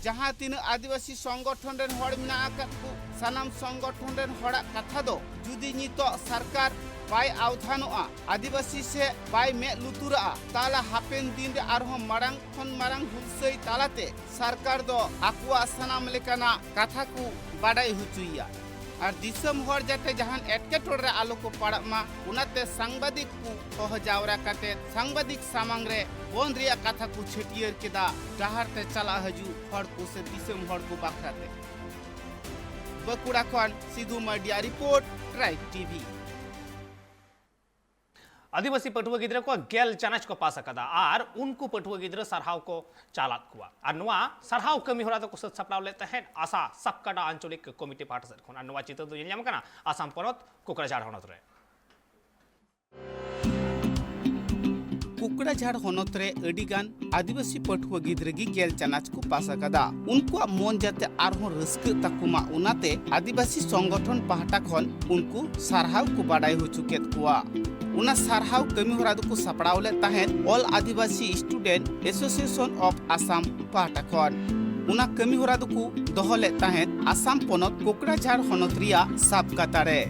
ᱡᱟᱦᱟᱸ ᱛᱤᱱᱟᱹᱜ ᱟᱹᱫᱤᱵᱟᱹᱥᱤ ᱥᱚᱝᱜᱚᱴᱷᱚᱱ ᱨᱮᱱ ᱦᱚᱲ ᱢᱮᱱᱟᱜ ᱟᱠᱟᱫ ᱠᱚ, ᱥᱟᱱᱟᱢ ᱥᱚᱝᱜᱚᱴᱷᱚᱱ ᱨᱮᱱ ᱦᱚᱲᱟᱜ ᱠᱟᱛᱷᱟ ᱫᱚ ᱡᱩᱫᱤ ᱱᱤᱛᱚᱜ ᱥᱚᱨᱠᱟᱨ ᱵᱟᱭ ᱟᱣᱫᱷᱟᱱᱚᱜᱼᱟ, ᱟᱹᱫᱤᱵᱟᱹᱥᱤ ᱥᱮ ᱵᱟᱭ ᱢᱮᱫ ᱞᱩᱛᱩᱨᱟᱜᱼᱟ, ᱛᱟᱦᱚᱞᱮ ᱦᱟᱯᱮᱱ ᱫᱤᱱ ᱨᱮ ᱟᱨᱦᱚᱸ ᱢᱟᱲᱟᱝ ᱠᱷᱚᱱ ᱢᱟᱨᱟᱝ ᱦᱩᱞᱥᱟᱹᱭ ᱛᱟᱞᱟᱛᱮ ᱥᱚᱨᱠᱟᱨ ᱫᱚ ᱟᱠᱚᱣᱟᱜ ᱥᱟᱱᱟᱢ ᱞᱮᱠᱟᱱᱟᱜ ᱠᱟᱛᱷᱟ ᱠᱚ ᱵᱟᱰᱟᱭ ᱦᱚᱪᱚᱭᱮᱭᱟ᱾ ᱟᱨ ᱫᱤᱥᱚᱢ ᱦᱚᱲ ᱡᱟᱛᱮ ᱡᱟᱦᱟᱱ ᱮᱴᱠᱮᱴᱚᱬᱮ ᱨᱮ ᱟᱞᱚ ᱠᱚ ᱯᱟᱲᱟᱜ ᱢᱟ, ᱚᱱᱟᱛᱮ ᱥᱟᱝᱵᱟᱫᱤᱠ ᱠᱚ ᱦᱚᱦᱚ ᱡᱟᱣᱨᱟ ᱠᱟᱛᱮ ᱥᱟᱝᱵᱟᱫᱤᱠ ᱥᱟᱢᱟᱝ ᱨᱮ ᱵᱚᱱᱫ ᱨᱮᱭᱟᱜ ᱠᱟᱛᱷᱟ ᱠᱚ ᱪᱷᱟᱹᱴᱭᱟᱹᱨ ᱠᱮᱫᱟ, ᱰᱟᱦᱟᱨ ᱛᱮ ᱪᱟᱞᱟᱜ ᱦᱤᱡᱩᱜ ᱦᱚᱲ ᱠᱚ ᱥᱮ ᱫᱤᱥᱚᱢ ᱦᱚᱲ ᱠᱚ ᱵᱟᱠᱷᱨᱟ ᱛᱮ᱾ ᱵᱟᱸᱠᱩᱲᱟ ᱠᱷᱚᱱ ᱥᱤᱫᱷᱩ ᱢᱟᱨᱰᱤᱭᱟᱜ ᱨᱤᱯᱳᱨᱴ, ᱴᱨᱟᱭᱤᱵᱽ ᱴᱤᱵᱷᱤ᱾ ᱟᱹᱫᱤᱵᱟᱹᱥᱤ ᱯᱟᱹᱴᱷᱩᱣᱟᱹ ᱜᱤᱫᱽᱨᱟᱹ ᱠᱚ ᱜᱮᱞ ᱪᱟᱱᱟᱪ ᱠᱚ ᱯᱟᱥ ᱟᱠᱟᱫᱟ ᱟᱨ ᱩᱱᱠᱩ ᱯᱟᱹᱴᱷᱩᱣᱟᱹ ᱜᱤᱫᱽᱨᱟᱹ ᱥᱟᱨᱦᱟᱣ ᱠᱚ ᱪᱟᱞᱟᱫ ᱠᱚᱣᱟ᱾ ᱟᱨ ᱱᱚᱣᱟ ᱥᱟᱨᱦᱟᱣ ᱠᱟᱹᱢᱤ ᱦᱚᱨᱟ ᱫᱚᱠᱚ ᱥᱟᱹᱛ ᱥᱟᱯᱲᱟᱣ ᱞᱮᱫ ᱛᱟᱦᱮᱸᱫ ᱟᱥᱟ ᱥᱟᱵᱠᱟᱰᱟ ᱟᱧᱪᱚᱞᱤᱠ ᱠᱚᱢᱤᱴᱤ ᱯᱟᱦᱴᱟ ᱥᱮᱫ ᱠᱷᱚᱱ᱾ ᱟᱨ ᱱᱚᱣᱟ ᱪᱤᱛᱟᱹᱨ ᱫᱚ ᱧᱮᱞ ᱧᱟᱢ ᱠᱟᱱᱟ ᱟᱥᱟᱢ ᱯᱚᱱᱚᱛ ᱠᱳᱠᱨᱟᱡᱷᱟᱲ ᱦᱚᱱᱚᱛ ᱨᱮ᱾ ᱠᱩᱠᱲᱟᱡᱷᱟᱲ ᱦᱚᱱᱚᱛ ᱨᱮ ᱟᱹᱰᱤ ᱜᱟᱱ ᱟᱹᱫᱤᱵᱟᱹᱥᱤ ᱯᱟᱹᱴᱷᱩᱣᱟᱹ ᱜᱤᱫᱽᱨᱟᱹ ᱜᱮ ᱜᱮᱞ ᱪᱟᱱᱟᱪ ᱠᱚ ᱯᱟᱥ ᱟᱠᱟᱫᱟ᱾ ᱩᱱᱠᱩᱣᱟᱜ ᱢᱚᱱ ᱡᱟᱛᱮ ᱟᱨᱦᱚᱸ ᱨᱟᱹᱥᱠᱟᱹᱜ ᱛᱟᱠᱚ ᱢᱟ, ᱚᱱᱟᱛᱮ ᱟᱹᱫᱤᱵᱟᱹᱥᱤ ᱥᱚᱝᱜᱚᱴᱷᱚᱱ ᱯᱟᱦᱴᱟ ᱠᱷᱚᱱ ᱩᱱᱠᱩ ᱥᱟᱨᱦᱟᱣ ᱠᱚ ᱵᱟᱰᱟᱭ ᱦᱚᱪᱚ ᱠᱮᱫ ᱠᱚᱣᱟ᱾ ᱚᱱᱟ ᱥᱟᱨᱦᱟᱣ ᱠᱟᱹᱢᱤ ᱦᱚᱨᱟ ᱫᱚᱠᱚ ᱥᱟᱯᱲᱟᱣ ᱞᱮᱫ ᱛᱟᱦᱮᱸᱫ All Adivasi Student Association of Assam ᱯᱟᱦᱴᱟ ᱠᱷᱚᱱ᱾ ᱚᱱᱟ ᱠᱟᱹᱢᱤ ᱦᱚᱨᱟ ᱫᱚᱠᱚ ᱫᱚᱦᱚ ᱞᱮᱫ ᱛᱟᱦᱮᱸᱫ ᱟᱥᱟᱢ ᱯᱚᱱᱚᱛ ᱠᱳᱠᱲᱟᱡᱷᱟᱲ ᱦᱚᱱᱚᱛ ᱨᱮᱭᱟᱜ ᱥᱟᱵᱠᱟᱛᱟ ᱨᱮ᱾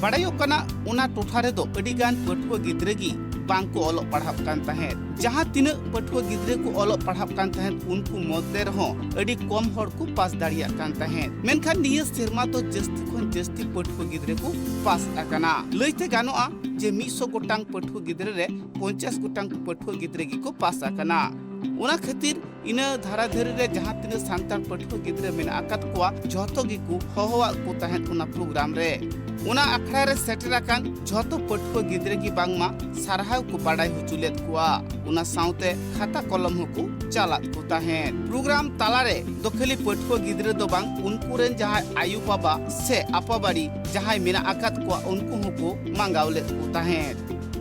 ᱵᱟᱰᱟᱭᱚᱜ ᱠᱟᱱᱟ, ᱚᱱᱟ ᱴᱚᱴᱷᱟ ᱨᱮᱫᱚ ᱟᱹᱰᱤ ᱜᱟᱱ ᱯᱟᱹᱴᱷᱩᱣᱟᱹ ᱜᱤᱫᱽᱨᱟᱹ ᱜᱮ ᱵᱟᱝ ᱠᱚ ᱚᱞᱚᱜ ᱯᱟᱲᱦᱟᱜ ᱠᱟᱱ ᱛᱟᱦᱮᱸᱫ᱾ ᱡᱟᱦᱟᱸ ᱛᱤᱱᱟᱹᱜ ᱯᱟᱹᱴᱷᱩᱣᱟᱹ ᱜᱤᱫᱽᱨᱟᱹ ᱠᱚ ᱚᱞᱚᱜ ᱯᱟᱲᱦᱟᱜ ᱠᱟᱱ ᱛᱟᱦᱮᱸᱫ, ᱩᱱᱠᱩ ᱢᱚᱫᱽᱫᱷᱮ ᱨᱮᱦᱚᱸ ᱟᱹᱰᱤ ᱠᱚᱢ ᱦᱚᱲ ᱠᱚ ᱯᱟᱥ ᱫᱟᱲᱮᱭᱟᱜ ᱠᱟᱱ ᱛᱟᱦᱮᱸᱫ᱾ ᱢᱮᱱᱠᱷᱟᱱ ᱱᱤᱭᱟᱹ ᱥᱮᱨᱢᱟ ᱫᱚ ᱡᱟᱹᱥᱛᱤ ᱠᱷᱚᱱ ᱡᱟᱹᱥᱛᱤ ᱯᱟᱹᱴᱷᱩᱣᱟᱹ ᱜᱤᱫᱽᱨᱟᱹ ᱠᱚ ᱯᱟᱥ ᱟᱠᱟᱱᱟ᱾ ᱞᱟᱹᱭᱛᱮ ᱜᱟᱱᱚᱜᱼᱟ ᱡᱮ ᱢᱤᱫ ᱥᱚ ᱜᱚᱴᱟᱝ ᱯᱟᱹᱴᱷᱩᱣᱟᱹ ᱜᱤᱫᱽᱨᱟᱹ ᱨᱮ ᱯᱚᱧᱪᱟᱥ ᱜᱚᱴᱟᱝ ᱯᱟᱹᱴᱷᱩᱣᱟᱹ ᱜᱤᱫᱽᱨᱟᱹ ᱜᱮᱠᱚ ᱯᱟᱥ ᱟᱠᱟᱱᱟ᱾ ᱚᱱᱟ ᱠᱷᱟᱹᱛᱤᱨ ᱤᱱᱟᱹ ᱫᱷᱟᱨᱟ ᱫᱷᱟᱹᱨᱤ ᱨᱮ ᱡᱟᱦᱟᱸ ᱛᱤᱱᱟᱹᱜ ᱥᱟᱱᱛᱟᱲ ᱯᱟᱹᱴᱷᱩᱣᱟᱹ ᱜᱤᱫᱽᱨᱟᱹ ᱢᱮᱱᱟᱜ ᱟᱠᱟᱫ ᱠᱚᱣᱟ, ᱡᱷᱚᱛᱚ ᱜᱮᱠᱚ ᱦᱚᱦᱚᱣᱟᱫ ᱠᱚ ᱛᱟᱦᱮᱸᱫ ᱚᱱᱟ ᱯᱨᱳᱜᱨᱟᱢ ᱨᱮ᱾ ᱚᱱᱟ ᱟᱠᱷᱲᱟ ᱨᱮ ᱥᱮᱴᱮᱨ ᱟᱠᱟᱱ ᱡᱷᱚᱛᱚ ᱯᱟᱹᱴᱷᱩᱣᱟᱹ ᱜᱤᱫᱽᱨᱟᱹ ᱜᱮ ᱵᱟᱝᱢᱟ ᱥᱟᱨᱦᱟᱣ ᱠᱚ ᱵᱟᱰᱟᱭ ᱦᱚᱪᱚ ᱞᱮᱫ ᱠᱚᱣᱟ᱾ ᱚᱱᱟ ᱥᱟᱶᱛᱮ ᱠᱷᱟᱛᱟ ᱠᱚᱞᱚᱢ ᱦᱚᱸᱠᱚ ᱪᱟᱞᱟᱫ ᱠᱚ ᱛᱟᱦᱮᱸᱫ᱾ ᱯᱨᱳᱜᱨᱟᱢ ᱛᱟᱞᱟᱨᱮ ᱫᱚ ᱠᱷᱟᱹᱞᱤ ᱯᱟᱹᱴᱷᱩᱣᱟᱹ ᱜᱤᱫᱽᱨᱟᱹ ᱫᱚ ᱵᱟᱝ, ᱩᱱᱠᱩ ᱨᱮᱱ ᱡᱟᱦᱟᱸᱭ ᱟᱭᱳ ᱵᱟᱵᱟ ᱥᱮ ᱟᱯᱟᱵᱟᱲᱤ ᱡᱟᱦᱟᱸᱭ ᱢᱮᱱᱟᱜ ᱟᱠᱟᱫ ᱠᱚᱣᱟ, ᱩᱱᱠᱩ ᱦᱚᱸᱠᱚ ᱢᱟᱸᱜᱟᱣ ᱞᱮᱫ ᱠᱚ ᱛᱟᱦᱮᱸᱫ᱾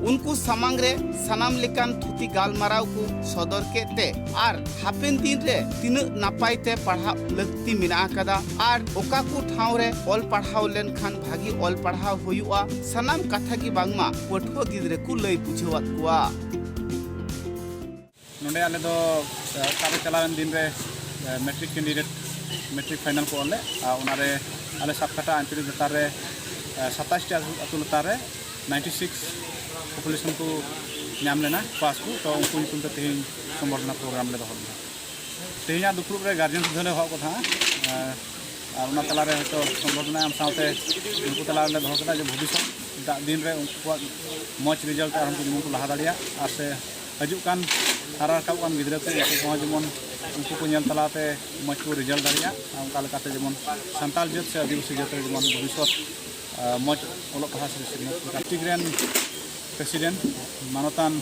ᱩᱱᱠᱩ ᱥᱟᱢᱟᱝ ᱨᱮ ᱥᱟᱱᱟᱢ ᱞᱮᱠᱟᱱ ᱛᱷᱩᱛᱤ ᱜᱟᱞᱢᱟᱨᱟᱣ ᱠᱚ ᱥᱚᱫᱚᱨ ᱠᱮᱫ ᱛᱮ ᱟᱨ ᱦᱟᱯᱮᱱ ᱫᱤᱱ ᱨᱮ ᱛᱤᱱᱟᱹᱜ ᱱᱟᱯᱟᱭ ᱛᱮ ᱯᱟᱲᱦᱟᱜ ᱞᱟᱹᱠᱛᱤ ᱢᱮᱱᱟᱜ ᱟᱠᱟᱫᱟ ᱟᱨ ᱚᱠᱟ ᱠᱚ ᱴᱷᱟᱶ ᱨᱮ ᱚᱞ ᱯᱟᱲᱦᱟᱣ ᱞᱮᱱᱠᱷᱟᱱ ᱵᱷᱟᱹᱜᱤ ᱚᱞ ᱯᱟᱲᱦᱟᱣ ᱦᱩᱭᱩᱜᱼᱟ, ᱥᱟᱱᱟᱢ ᱠᱟᱛᱷᱟ ᱜᱮ ᱵᱟᱝᱢᱟ ᱯᱟᱹᱴᱷᱩᱣᱟᱹ ᱜᱤᱫᱽᱨᱟᱹ ᱠᱚ ᱞᱟᱹᱭ ᱵᱩᱡᱷᱟᱹᱣᱟᱫ ᱠᱚᱣᱟ᱾ ᱱᱚᱰᱮ ᱟᱞᱮ ᱫᱚ, ᱮ, ᱚᱠᱟ ᱨᱮ ᱪᱟᱞᱟᱣᱮᱱ ᱫᱤᱱ ᱨᱮ, ᱮ, ᱢᱮᱴᱨᱤᱠ ᱠᱮᱱᱰᱤᱰᱮᱴ ᱢᱮᱴᱨᱤᱠ ᱯᱷᱟᱭᱱᱟᱞ ᱠᱚ ᱚᱞ ᱞᱮᱫ, ᱟᱨ ᱚᱱᱟ ᱨᱮ ᱟᱞᱮ ᱥᱟᱵᱠᱟᱴᱟ ᱟᱧᱪᱚᱞᱤᱠ ᱞᱟᱛᱟᱨ ᱨᱮ, ᱮ, ᱥᱟᱛᱟᱥ ᱴᱤ ᱟᱹᱛᱩ, ᱟᱹᱛᱩ ᱞᱟᱛᱟᱨ ᱨᱮ ᱱᱟᱭᱤᱱᱴᱤ ᱥᱤᱠᱥ ᱯᱚᱯᱩᱞᱮᱥᱚᱱ ᱠᱚ ᱧᱟᱢ ᱞᱮᱱᱟ ᱯᱟᱥ ᱠᱚ᱾ ᱛᱚ ᱩᱱᱠᱩ ᱧᱩᱛᱩᱢ ᱛᱮ ᱛᱮᱦᱮᱧ ᱥᱚᱢᱵᱚᱨᱫᱷᱚᱱᱟ ᱯᱨᱳᱜᱨᱟᱢ ᱞᱮ ᱫᱚᱦᱚ ᱞᱮᱫᱟ᱾ ᱛᱮᱦᱮᱧᱟᱜ ᱫᱩᱯᱲᱩᱵ ᱨᱮ ᱜᱟᱨᱡᱮᱱ ᱥᱩᱫᱷᱟᱹ ᱞᱮ ᱦᱚᱦᱚ ᱠᱚ ᱛᱟᱦᱮᱸᱫ, ᱮ, ᱟᱨ ᱚᱱᱟ ᱛᱟᱞᱟ ᱨᱮ ᱦᱚᱭᱛᱳ ᱥᱚᱢᱵᱚᱨᱫᱷᱚᱱᱟ ᱮᱢ ᱥᱟᱶᱛᱮ ᱩᱱᱠᱩ ᱛᱟᱞᱟ ᱨᱮᱞᱮ ᱫᱚᱦᱚ ᱠᱮᱫᱟ ᱡᱮ ᱵᱷᱚᱵᱤᱥᱥᱚᱛ ᱫᱟᱜ ᱫᱤᱱ ᱨᱮ ᱩᱱᱠᱩᱣᱟᱜ ᱢᱚᱡᱽ ᱨᱮᱡᱟᱞᱴ ᱟᱨᱦᱚᱸ ᱡᱮᱢᱚᱱ ᱠᱚ ᱞᱟᱦᱟ ᱫᱟᱲᱮᱭᱟᱜ, ᱟᱨ ᱥᱮ ᱦᱤᱡᱩᱜ ᱠᱟᱱ ᱦᱟᱨᱟ ᱨᱟᱠᱟᱵ ᱠᱟᱱ ᱜᱤᱫᱽᱨᱟᱹ ᱠᱚ, ᱩᱱᱠᱩ ᱠᱚᱦᱚᱸ ᱡᱮᱢᱚᱱ ᱩᱱᱠᱩ ᱠᱚ ᱧᱮᱞ ᱛᱟᱞᱟᱛᱮ ᱢᱚᱡᱽ ᱠᱚ ᱨᱮᱡᱟᱞᱴ ᱫᱟᱲᱮᱭᱟᱜ, ᱟᱨ ᱚᱱᱠᱟ ᱞᱮᱠᱟᱛᱮ ᱡᱮᱢᱚᱱ ᱥᱟᱱᱛᱟᱲ ᱡᱟᱹᱛ ᱥᱮ ᱟᱹᱫᱤᱵᱟᱹᱥᱤ ᱡᱟᱹᱛ ᱨᱮ ᱡᱮᱢᱚᱱ ᱵᱷᱚᱵᱤᱥᱥᱚᱛ, ᱟ, ᱢᱚᱡᱽ ᱚᱞᱚᱜ ᱯᱟᱲᱦᱟᱜ ᱥᱮ ᱥᱤᱠᱷᱱᱟᱹᱛ ᱠᱚ᱾ ᱰᱤᱥᱴᱨᱤᱠᱴ ᱨᱮᱱ ᱯᱨᱮᱥᱤᱰᱮᱱᱴ ᱢᱟᱱᱚᱛᱟᱱ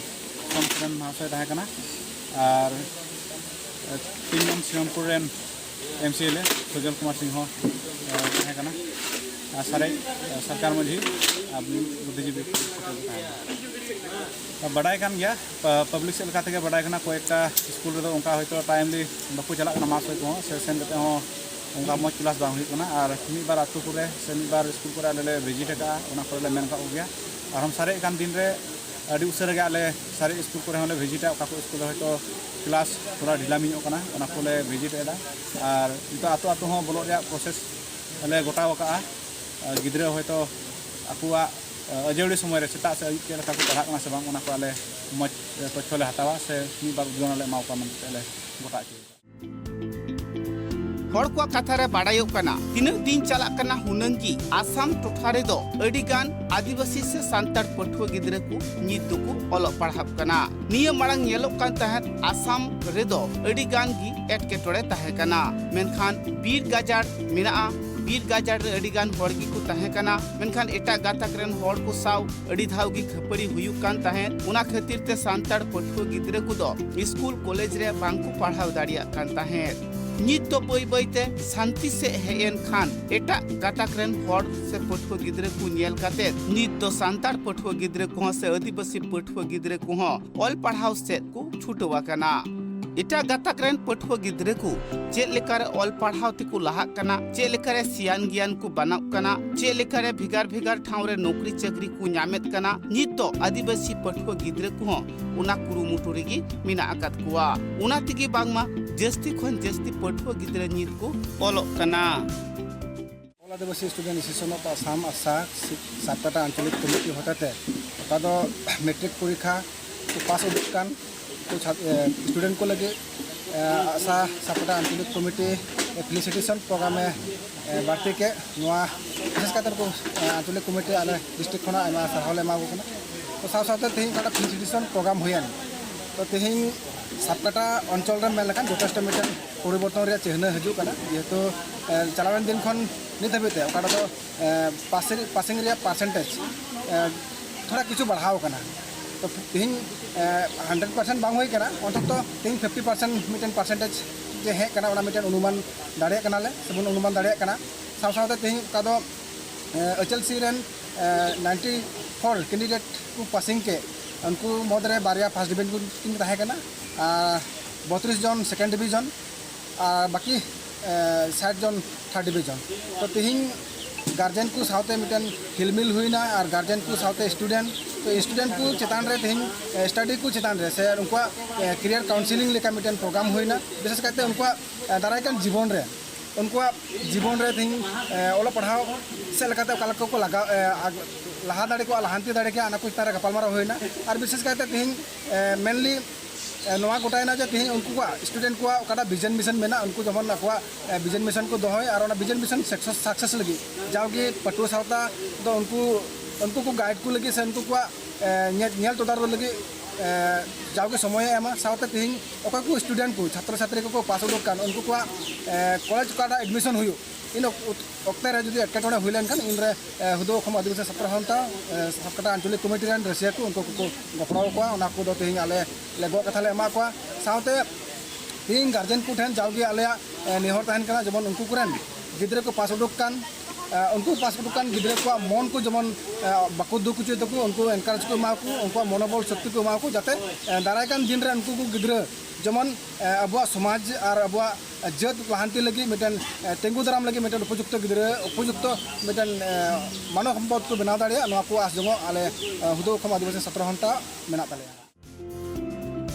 ᱥᱚᱢ ᱥᱚᱨᱮᱱ ᱢᱟᱦᱟᱥᱚᱭ ᱛᱟᱦᱮᱸ ᱠᱟᱱᱟ, ᱟᱨ, ᱟ, ᱛᱤᱱ ᱱᱚᱝ ᱥᱨᱤᱨᱟᱢᱯᱩᱨ ᱨᱮᱱ M C L A Sajal Kumar ᱥᱤᱝᱦᱚ, ᱟ, ᱛᱟᱦᱮᱸ ᱠᱟᱱᱟ, ᱟᱨ ᱥᱟᱨᱮᱡ, ᱟ, ᱥᱚᱨᱠᱟᱨ ᱢᱟᱹᱡᱷᱤ ᱟᱨ ᱵᱩᱫᱽᱫᱷᱤᱡᱤᱵᱤ ᱠᱚ ᱛᱟᱦᱮᱸ ᱠᱟᱱᱟ᱾ ᱵᱟᱰᱟᱭ ᱠᱟᱱ ᱜᱮᱭᱟ, ᱯᱟᱵᱽᱞᱤᱠ ᱥᱮᱫ ᱞᱮᱠᱟ ᱛᱮᱜᱮ ᱵᱟᱰᱟᱭ ᱠᱟᱱᱟ, ᱠᱚᱭᱮᱠᱴᱟ ᱥᱠᱩᱞ ᱨᱮᱫᱚ ᱚᱱᱠᱟ ᱦᱚᱭᱛᱳ ᱴᱟᱭᱤᱢᱞᱤ ᱵᱟᱠᱚ ᱪᱟᱞᱟᱜ ᱠᱟᱱᱟ ᱢᱟᱥᱴᱟᱨ ᱠᱚᱦᱚᱸ, ᱥᱮ ᱥᱮᱱ ᱠᱟᱛᱮ ᱦᱚᱸ ᱚᱱᱠᱟ ᱢᱚᱡᱽ ᱠᱞᱟᱥ ᱵᱟᱝ ᱦᱩᱭᱩᱜ ᱠᱟᱱᱟ᱾ ᱟᱨ ᱢᱤᱫ ᱵᱟᱨ ᱟᱹᱛᱩ ᱠᱚᱨᱮ ᱥᱮ ᱢᱤᱫ ᱵᱟᱨ ᱥᱠᱩᱞ ᱠᱚᱨᱮ ᱟᱞᱮ ᱞᱮ ᱵᱷᱤᱡᱤᱴ ᱟᱠᱟᱫᱼᱟ, ᱚᱱᱟ ᱠᱚᱨᱮ ᱞᱮ ᱢᱮᱱ ᱟᱠᱟᱫ ᱠᱚᱜᱮᱭᱟ᱾ ᱟᱨᱦᱚᱸ ᱥᱟᱨᱮᱡ ᱟᱠᱟᱱ ᱫᱤᱱ ᱨᱮ ᱟᱹᱰᱤ ᱩᱥᱟᱹᱨᱟ ᱜᱮ ᱟᱞᱮ ᱥᱟᱨᱮᱡ ᱥᱠᱩᱞ ᱠᱚᱨᱮ ᱦᱚᱸᱞᱮ ᱵᱷᱤᱡᱤᱴᱟ, ᱚᱠᱟ ᱠᱚ ᱥᱠᱩᱞ ᱨᱮ ᱦᱚᱭᱛᱳ ᱠᱞᱟᱥ ᱛᱷᱚᱲᱟ ᱰᱷᱤᱞᱟᱹᱢᱤ ᱧᱚᱜ ᱠᱟᱱᱟ, ᱚᱱᱟ ᱠᱚᱞᱮ ᱵᱷᱤᱡᱤᱴ ᱮᱫᱟ᱾ ᱟᱨ ᱱᱤᱛᱚᱜ ᱟᱹᱛᱩ ᱟᱹᱛᱩ ᱦᱚᱸ ᱵᱚᱞᱚᱜ ᱨᱮᱭᱟᱜ ᱯᱨᱚᱥᱮᱥ ᱞᱮ ᱜᱚᱴᱟᱣ ᱟᱠᱟᱫᱼᱟ᱾ ᱜᱤᱫᱽᱨᱟᱹ ᱦᱚᱭᱛᱳ ᱟᱠᱚᱣᱟᱜ ᱟᱹᱡᱟᱹᱲᱤ ᱥᱚᱢᱚᱭ ᱨᱮ ᱥᱮᱛᱟᱜ ᱥᱮ ᱟᱹᱭᱩᱵ ᱪᱮᱫ ᱞᱮᱠᱟ ᱠᱚ ᱯᱟᱲᱦᱟᱜ ᱠᱟᱱᱟ ᱥᱮ ᱵᱟᱝ, ᱚᱱᱟ ᱠᱚ ᱟᱞᱮ ᱢᱚᱡᱽ ᱛᱚᱛᱛᱷᱚ ᱞᱮ ᱦᱟᱛᱟᱣᱟ ᱥᱮ ᱢᱤᱫ ᱵᱟᱨ ᱩᱫᱽᱜᱟᱹᱣ ᱞᱮ ᱮᱢᱟ ᱠᱚᱣᱟ ᱢᱮᱱᱛᱮ ᱞᱮ ᱜᱚᱴᱟ ᱦᱚᱪᱚᱭᱮᱫᱟ᱾ ᱦᱚᱲ ᱠᱚᱣᱟᱜ ᱠᱟᱛᱷᱟ ᱨᱮ ᱵᱟᱰᱟᱭᱚᱜ ᱠᱟᱱᱟ, ᱛᱤᱱᱟᱹᱜ ᱫᱤᱱ ᱪᱟᱞᱟᱜ ᱠᱟᱱᱟ ᱦᱩᱱᱟᱹᱝ ᱜᱮ ᱟᱥᱟᱢ ᱴᱚᱴᱷᱟ ᱨᱮᱫᱚ ᱟᱹᱰᱤ ᱜᱟᱱ ᱟᱹᱫᱤᱵᱟᱹᱥᱤ ᱥᱮ ᱥᱟᱱᱛᱟᱲ ᱯᱟᱹᱴᱷᱩᱣᱟᱹ ᱜᱤᱫᱽᱨᱟᱹ ᱠᱚ ᱱᱤᱛ ᱫᱚᱠᱚ ᱚᱞᱚᱜ ᱯᱟᱲᱦᱟᱜ ᱠᱟᱱᱟ᱾ ᱱᱤᱭᱟᱹ ᱢᱟᱲᱟᱝ ᱧᱮᱞᱚᱜ ᱠᱟᱱ ᱛᱟᱦᱮᱸᱫ ᱟᱥᱟᱢ ᱨᱮᱫᱚ ᱟᱹᱰᱤ ᱜᱟᱱ ᱜᱮ ᱮᱴᱠᱮᱴᱚᱬᱮ ᱛᱟᱦᱮᱸ ᱠᱟᱱᱟ, ᱢᱮᱱᱠᱷᱟᱱ ᱵᱤᱨ ᱜᱟᱡᱟᱲ ᱢᱮᱱᱟᱜᱼᱟ, ᱵᱤᱨ ᱜᱟᱡᱟᱲ ᱨᱮ ᱟᱹᱰᱤ ᱜᱟᱱ ᱦᱚᱲ ᱜᱮᱠᱚ ᱛᱟᱦᱮᱸ ᱠᱟᱱᱟ, ᱢᱮᱱᱠᱷᱟᱱ ᱮᱴᱟᱜ ᱜᱟᱛᱟᱠ ᱨᱮᱱ ᱦᱚᱲ ᱠᱚ ᱥᱟᱶ ᱟᱹᱰᱤ ᱫᱷᱟᱣ ᱜᱮ ᱠᱷᱟᱹᱯᱟᱹᱨᱤ ᱦᱩᱭᱩᱜ ᱠᱟᱱ ᱛᱟᱦᱮᱸᱫ᱾ ᱚᱱᱟ ᱠᱷᱟᱹᱛᱤᱨ ᱛᱮ ᱥᱟᱱᱛᱟᱲ ᱯᱟᱹᱴᱷᱩᱣᱟᱹ ᱜᱤᱫᱽᱨᱟᱹ ᱠᱚᱫᱚ ᱥᱠᱩᱞ ᱠᱚᱞᱮᱡᱽ ᱨᱮ ᱵᱟᱝ ᱠᱚ ᱯᱟᱲᱦᱟᱣ ᱫᱟᱲᱮᱭᱟᱜ ᱠᱟᱱ ᱛᱟᱦᱮᱸᱫ᱾ ᱱᱤᱛ ᱫᱚ ᱵᱟᱹᱭ ᱵᱟᱹᱭ ᱛᱮ ᱥᱟᱱᱛᱤ ᱥᱮᱫ ᱦᱮᱡ ᱮᱱ ᱠᱷᱟᱱ ᱮᱴᱟᱜ ᱜᱟᱛᱟᱠ ᱨᱮᱱ ᱦᱚᱲ ᱥᱮ ᱯᱟᱹᱴᱷᱩᱣᱟᱹ ᱜᱤᱫᱽᱨᱟᱹ ᱠᱚ ᱧᱮᱞ ᱠᱟᱛᱮ ᱱᱤᱛ ᱫᱚ ᱥᱟᱱᱛᱟᱲ ᱯᱟᱹᱴᱷᱩᱣᱟᱹ ᱜᱤᱫᱽᱨᱟᱹ ᱠᱚᱦᱚᱸ ᱥᱮ ᱟᱹᱫᱤᱵᱟᱹᱥᱤ ᱯᱟᱹᱴᱷᱩᱣᱟᱹ ᱜᱤᱫᱽᱨᱟᱹ ᱠᱚᱦᱚᱸ ᱚᱞ ᱯᱟᱲᱦᱟᱣ ᱥᱮᱫ ᱠᱚ ᱪᱷᱩᱴᱟᱹᱣ ᱟᱠᱟᱱᱟ᱾ ᱮᱴᱟᱜ ᱜᱟᱛᱟᱠ ᱨᱮᱱ ᱯᱟᱹᱴᱷᱩᱣᱟᱹ ᱜᱤᱫᱽᱨᱟᱹ ᱠᱚ ᱪᱮᱫ ᱞᱮᱠᱟᱨᱮ ᱚᱞ ᱯᱟᱲᱦᱟᱣ ᱛᱮᱠᱚ ᱞᱟᱦᱟᱜ ᱠᱟᱱᱟ, ᱪᱮᱫ ᱞᱮᱠᱟᱨᱮ ᱥᱤᱭᱟᱱ ᱜᱮᱭᱟᱱ ᱠᱚ ᱵᱟᱱᱟᱜ ᱠᱟᱱᱟ, ᱪᱮᱫ ᱞᱮᱠᱟᱨᱮ ᱵᱷᱮᱜᱟᱨ ᱵᱷᱮᱜᱟᱨ ᱴᱷᱟᱶ ᱨᱮ ᱱᱚᱠᱨᱤ ᱪᱟᱹᱠᱨᱤ ᱠᱚ ᱧᱟᱢᱮᱫ ᱠᱟᱱᱟ, ᱱᱤᱛ ᱫᱚ ᱟᱹᱫᱤᱵᱟᱹᱥᱤ ᱯᱟᱹᱴᱷᱩᱣᱟᱹ ᱜᱤᱫᱽᱨᱟᱹ ᱠᱚᱦᱚᱸ ᱚᱱᱟ ᱠᱩᱨᱩᱢᱩᱴᱩ ᱨᱮᱜᱮ ᱢᱮᱱᱟᱜ ᱟᱠᱟᱫ ᱠᱚᱣᱟ᱾ ᱚᱱᱟ ᱛᱮᱜᱮ ᱵᱟᱝᱢᱟ ᱡᱟᱹᱥᱛᱤ ᱠᱷᱚᱱ ᱡᱟᱹᱥᱛᱤ ᱯᱟᱹᱴᱷᱩᱣᱟᱹ ᱜᱤᱫᱽᱨᱟᱹ ᱱᱤᱛ ᱠᱚ ᱚᱞᱚᱜ ᱠᱟᱱᱟ᱾ All Adivasi student association of Assam, ᱟᱥᱟ, ᱥᱟᱵᱠᱟᱴᱟ ᱟᱧᱪᱚᱞᱤᱠ ᱠᱚᱢᱤᱴᱤ ᱦᱚᱛᱮᱛᱮ ᱚᱠᱟ ᱫᱚ ᱢᱮᱴᱨᱤᱠ ᱯᱚᱨᱤᱠᱠᱷᱟ ᱠᱚ ᱯᱟᱥ ᱩᱰᱩᱠ ᱠᱟᱱ ᱠᱚ ᱪᱷᱟ- ᱮ, ᱥᱴᱩᱰᱮᱱᱴ ᱠᱚ ᱞᱟᱹᱜᱤᱫ ᱮ, ᱟᱥᱟ ᱥᱟᱵᱠᱟᱴᱟ ᱟᱧᱪᱚᱞᱤᱠ ᱠᱚᱢᱤᱴᱤ ᱯᱷᱮᱞᱤᱥᱤᱴᱮᱥᱚᱱ ᱯᱨᱳᱜᱨᱟᱢᱮ ᱮ, ᱵᱟᱹᱲᱛᱤ ᱠᱮᱫ᱾ ᱱᱚᱣᱟ ᱵᱤᱥᱮᱥ ᱠᱟᱭᱛᱮ ᱱᱩᱠᱩ ᱮ, ᱟᱧᱪᱚᱞᱤᱠ ᱠᱚᱢᱤᱴᱤ ᱟᱞᱮ ᱰᱤᱥᱴᱨᱤᱠᱴ ᱠᱷᱚᱱᱟᱜ ᱟᱭᱢᱟ ᱥᱟᱨᱦᱟᱣ ᱞᱮ ᱮᱢᱟ ᱠᱚ ᱠᱟᱱᱟ᱾ ᱛᱚ ᱥᱟᱶ ᱥᱟᱶᱛᱮ ᱛᱮᱦᱮᱧ ᱚᱠᱟᱴᱟᱜ ᱯᱷᱮᱞᱤᱥᱤᱴᱮᱥᱚᱱ ᱯᱨᱳᱜᱨᱟᱢ ᱦᱩᱭᱮᱱ, ᱛᱚ ᱛᱮᱦᱮᱧ ᱥᱟᱵᱠᱟᱴᱟ ᱚᱧᱪᱚᱞ ᱨᱮ ᱢᱮᱱ ᱞᱮᱠᱷᱟᱱ ᱡᱚᱛᱷᱮᱥᱴᱚ ᱢᱤᱫᱴᱮᱱ ᱯᱚᱨᱤᱵᱚᱨᱛᱚᱱ ᱨᱮᱭᱟᱜ ᱪᱤᱦᱱᱟᱹ ᱦᱤᱡᱩᱜ ᱠᱟᱱᱟ, ᱡᱮᱦᱮᱛᱩ ᱮ, ᱪᱟᱞᱟᱣᱮᱱ ᱫᱤᱱ ᱠᱷᱚᱱ ᱱᱤᱛ ᱦᱟᱹᱵᱤᱡ ᱛᱮ ᱚᱠᱟ ᱨᱮᱫᱚ ᱮ, ᱯᱟᱥᱤᱝ ᱯᱟᱥᱤᱝ ᱨᱮᱭᱟᱜ ᱯᱟᱨᱥᱮᱱᱴᱮᱡᱽ ᱮ, ᱛᱷᱚᱲᱟ ᱠᱤᱪᱷᱩ ᱵᱟᱲᱦᱟᱣ ᱠᱟᱱᱟ᱾ ᱛᱚ ᱛᱮᱦᱮᱧ ᱮ, ᱦᱟᱱᱰᱨᱮᱰ ᱯᱟᱨᱥᱮᱱᱴ ᱵᱟᱝ ᱦᱩᱭ ᱠᱟᱱᱟ, ᱚᱱᱛᱚᱛᱚ ᱛᱮᱦᱮᱧ ᱯᱷᱤᱯᱴᱤ ᱯᱟᱨᱥᱮᱱᱴ ᱢᱤᱫᱴᱮᱱ ᱯᱟᱨᱥᱮᱱᱴᱮᱡᱽ ᱡᱮ ᱦᱮᱡ ᱠᱟᱱᱟ, ᱚᱱᱟ ᱢᱤᱫᱴᱮᱱ ᱚᱱᱩᱢᱟᱱ ᱫᱟᱲᱮᱭᱟᱜ ᱠᱟᱱᱟᱞᱮ ᱥᱮᱵᱚᱱ ᱚᱱᱩᱢᱟᱱ ᱫᱟᱲᱮᱭᱟᱜ ᱠᱟᱱᱟ᱾ ᱥᱟᱶ ᱥᱟᱶᱛᱮ ᱛᱮᱦᱮᱧ ᱚᱠᱟ ᱫᱚ ᱮ, ᱮᱪ ᱮᱞ ᱥᱤ ᱨᱮᱱ ᱱᱟᱭᱤᱱᱴᱤ ᱯᱷᱳᱨ ᱠᱮᱱᱰᱤᱰᱮᱴ ᱠᱚ ᱯᱟᱥᱤᱝ ᱠᱮᱫ, ᱩᱱᱠᱩ ᱢᱩᱫᱽᱨᱮ ᱵᱟᱨᱭᱟ ᱯᱷᱟᱥᱴ ᱰᱤᱵᱤᱡᱚᱱ ᱠᱤᱱ ᱛᱟᱦᱮᱸ ᱠᱟᱱᱟ ᱟᱨ ᱵᱚᱛᱨᱤᱥ ᱡᱚᱱ ᱥᱮᱠᱮᱱᱰ ᱰᱤᱵᱤᱡᱚᱱ ᱟᱨ ᱵᱟᱹᱠᱤ ᱥᱟᱴ ᱡᱚᱱ ᱛᱷᱟᱨᱰ ᱰᱤᱵᱤᱡᱚᱱ᱾ ᱛᱚ ᱛᱮᱦᱮᱧ ᱜᱟᱨᱡᱮᱱ ᱠᱚ ᱥᱟᱶᱛᱮ ᱢᱤᱫᱴᱮᱱ ᱦᱤᱞᱢᱤᱞ ᱦᱩᱭᱱᱟ ᱟᱨ ᱜᱟᱨᱡᱮᱱ ᱠᱚ ᱥᱟᱶᱛᱮ ᱥᱴᱩᱰᱮᱱᱴ, ᱛᱚ ᱥᱴᱩᱰᱮᱱᱴ ᱠᱚ ᱪᱮᱛᱟᱱ ᱨᱮ ᱛᱮᱦᱮᱧ ᱥᱴᱟᱰᱤ ᱠᱚ ᱪᱮᱛᱟᱱ ᱨᱮ ᱥᱮ ᱩᱱᱠᱩᱣᱟᱜ ᱠᱮᱨᱤᱭᱟᱨ ᱠᱟᱣᱩᱱᱥᱮᱞᱤᱝ ᱞᱮᱠᱟ ᱢᱤᱫᱴᱮᱱ ᱯᱨᱳᱜᱨᱟᱢ ᱦᱩᱭᱱᱟ᱾ ᱵᱤᱥᱮᱥ ᱠᱟᱭᱛᱮ ᱩᱱᱠᱩᱣᱟᱜ ᱫᱟᱨᱟᱭ ᱠᱟᱱ ᱡᱤᱵᱚᱱ ᱨᱮ, ᱩᱱᱠᱩᱣᱟᱜ ᱡᱤᱵᱚᱱ ᱨᱮ ᱛᱮᱦᱮᱧ ᱚᱞᱚᱜ ᱯᱟᱲᱦᱟᱣ ᱥᱮᱫ ᱞᱮᱠᱟᱛᱮ ᱚᱠᱟ ᱞᱮᱠᱟ ᱠᱚ ᱞᱟᱜᱟᱣ ᱞᱟᱦᱟ ᱫᱟᱲᱮ ᱠᱚᱜᱼᱟ, ᱞᱟᱦᱟᱱᱛᱤ ᱫᱟᱲᱮ ᱠᱮᱭᱟ, ᱚᱱᱟ ᱠᱚ ᱪᱮᱛᱟᱱ ᱨᱮ ᱜᱟᱯᱟᱞᱢᱟᱨᱟᱣ ᱦᱩᱭᱱᱟ᱾ ᱟᱨ ᱵᱤᱥᱮᱥ ᱠᱟᱭᱛᱮ ᱛᱮᱦᱮᱧ ᱢᱮᱱᱞᱤ ᱱᱚᱣᱟ ᱜᱚᱴᱟᱭᱮᱱᱟ ᱡᱮ ᱛᱮᱦᱮᱧ ᱩᱱᱠᱩᱣᱟᱜ ᱥᱴᱩᱰᱮᱱᱴ ᱠᱚᱣᱟᱜ ᱚᱠᱟᱴᱟᱜ ᱵᱷᱤᱡᱚᱱ ᱢᱤᱥᱚᱱ ᱢᱮᱱᱟᱜᱼᱟ, ᱩᱱᱠᱩ ᱡᱮᱢᱚᱱ ᱟᱠᱚᱣᱟᱜ ᱵᱷᱤᱡᱚᱱ ᱢᱤᱥᱚᱱ ᱠᱚ ᱫᱚᱦᱚᱭ ᱟᱨ ᱚᱱᱟ ᱵᱷᱤᱡᱚᱱ ᱢᱤᱥᱚᱱ ᱥᱟᱠᱥᱮᱥ ᱞᱟᱹᱜᱤᱫ ᱡᱟᱣᱜᱮ ᱯᱟᱹᱴᱷᱩᱣᱟᱹ ᱥᱟᱶᱛᱟ ᱫᱚ ᱩᱱᱠᱩ ᱩᱱᱠᱩ ᱠᱚ ᱜᱟᱭᱤᱰ ᱠᱚ ᱞᱟᱹᱜᱤᱫ ᱥᱮ ᱩᱱᱠᱩ ᱠᱚᱣᱟᱜ ᱧᱮᱞ ᱧᱮᱞ ᱛᱚᱫᱟᱨᱚᱫ ᱞᱟᱹᱜᱤᱫ ᱡᱟᱣᱜᱮ ᱥᱚᱢᱚᱭᱮ ᱮᱢᱟ᱾ ᱥᱟᱶᱛᱮ ᱛᱮᱦᱮᱧ ᱚᱠᱚᱭ ᱠᱚ ᱥᱴᱩᱰᱮᱱᱴ ᱠᱚ, ᱪᱷᱟᱛᱨᱚ ᱪᱷᱟᱛᱨᱤ ᱠᱚᱠᱚ ᱯᱟᱥ ᱩᱰᱩᱠ ᱠᱟᱱ, ᱩᱱᱠᱩ ᱠᱚᱣᱟᱜ ᱠᱚᱞᱮᱡᱽ ᱚᱠᱟᱴᱟᱜ ᱮᱰᱢᱤᱥᱚᱱ ᱦᱩᱭᱩᱜ, ᱤᱱ ᱚᱠᱛᱮ ᱨᱮ ᱡᱩᱫᱤ ᱮᱴᱠᱮᱴᱚᱬᱮ ᱦᱩᱭ ᱞᱮᱱᱠᱷᱟᱱ ᱩᱱᱨᱮ ᱦᱩᱫᱩᱲ ᱚᱥᱚᱢ ᱟᱹᱫᱤᱵᱟᱹᱥᱤ ᱪᱷᱟᱛᱨᱚ ᱥᱟᱶᱛᱟ ᱥᱟᱵᱠᱟᱴᱟ ᱟᱧᱪᱚᱞᱤᱠ ᱠᱚᱢᱤᱴᱤ ᱨᱮᱱ ᱨᱟᱹᱥᱤᱭᱟᱹ ᱠᱚ ᱩᱱᱠᱩ ᱠᱚᱠᱚ ᱜᱚᱯᱲᱚ ᱟᱠᱚᱣᱟ᱾ ᱚᱱᱟ ᱠᱚᱫᱚ ᱛᱮᱦᱮᱧ ᱟᱞᱮ ᱞᱮ ᱜᱚᱜ ᱠᱟᱛᱷᱟ ᱞᱮ ᱮᱢᱟ ᱠᱚᱣᱟ᱾ ᱥᱟᱶᱛᱮ ᱛᱮᱦᱮᱧ ᱜᱟᱨᱡᱮᱱ ᱠᱚᱴᱷᱮᱱ ᱡᱟᱣᱜᱮ ᱟᱞᱮᱭᱟᱜ ᱱᱮᱦᱚᱨ ᱛᱟᱦᱮᱱ ᱠᱟᱱᱟ, ᱡᱮᱢᱚᱱ ᱩᱱᱠᱩ ᱠᱚᱨᱮᱱ ᱜᱤᱫᱽᱨᱟᱹ ᱠᱚ ᱯᱟᱥ ᱩᱰᱩᱠ ᱠᱟᱱ, ᱩᱱᱠᱩ ᱯᱟᱥ ᱩᱰᱩᱠ ᱠᱟᱱ ᱜᱤᱫᱽᱨᱟᱹ ᱠᱚᱣᱟᱜ ᱢᱚᱱ ᱠᱚ ᱡᱮᱢᱚᱱ ᱵᱟᱠᱚ ᱫᱩᱠ ᱦᱚᱪᱚᱭ ᱛᱟᱠᱚ, ᱩᱱᱠᱩ ᱮᱱᱠᱟᱨᱮᱡᱽ ᱠᱚ ᱮᱢᱟ ᱠᱚ, ᱩᱱᱠᱩᱣᱟᱜ ᱢᱚᱱᱳᱵᱚᱞ ᱥᱚᱠᱛᱤ ᱠᱚ ᱮᱢᱟ ᱠᱚ, ᱡᱟᱛᱮ ᱫᱟᱨᱟᱭ ᱠᱟᱱ ᱫᱤᱱ ᱨᱮ ᱩᱱᱠᱩ ᱠᱚ ᱜᱤᱫᱽᱨᱟᱹ ᱡᱮᱢᱚᱱ ᱟᱵᱚᱣᱟᱜ ᱥᱚᱢᱟᱡᱽ ᱟᱨ ᱟᱵᱚᱣᱟᱜ ᱡᱟᱹᱛ ᱞᱟᱦᱟᱱᱛᱤ ᱞᱟᱹᱜᱤᱫ ᱢᱤᱫᱴᱮᱱ ᱛᱤᱸᱜᱩ ᱫᱟᱨᱟᱢ ᱞᱟᱹᱜᱤᱫ ᱢᱤᱫᱴᱮᱱ ᱩᱯᱚᱡᱩᱠᱛᱚ ᱜᱤᱫᱽᱨᱟᱹ, ᱩᱯᱚᱡᱩᱠᱛᱚ ᱢᱤᱫᱴᱮᱱ ᱢᱟᱱᱚᱵ ᱥᱚᱢᱯᱚᱫ ᱠᱚ ᱵᱮᱱᱟᱣ ᱫᱟᱲᱮᱭᱟᱜ, ᱱᱚᱣᱟ ᱠᱚ ᱟᱥ ᱡᱚᱝᱚᱜ ᱟᱞᱮ ᱦᱩᱫᱩᱲ ᱚᱥᱚᱢ ᱟᱹᱫᱤᱵᱟᱹᱥᱤ ᱪᱷᱟᱛᱨᱚ ᱥᱟᱶᱛᱟ ᱢᱮᱱᱟᱜ ᱛᱟᱞᱮᱭᱟ᱾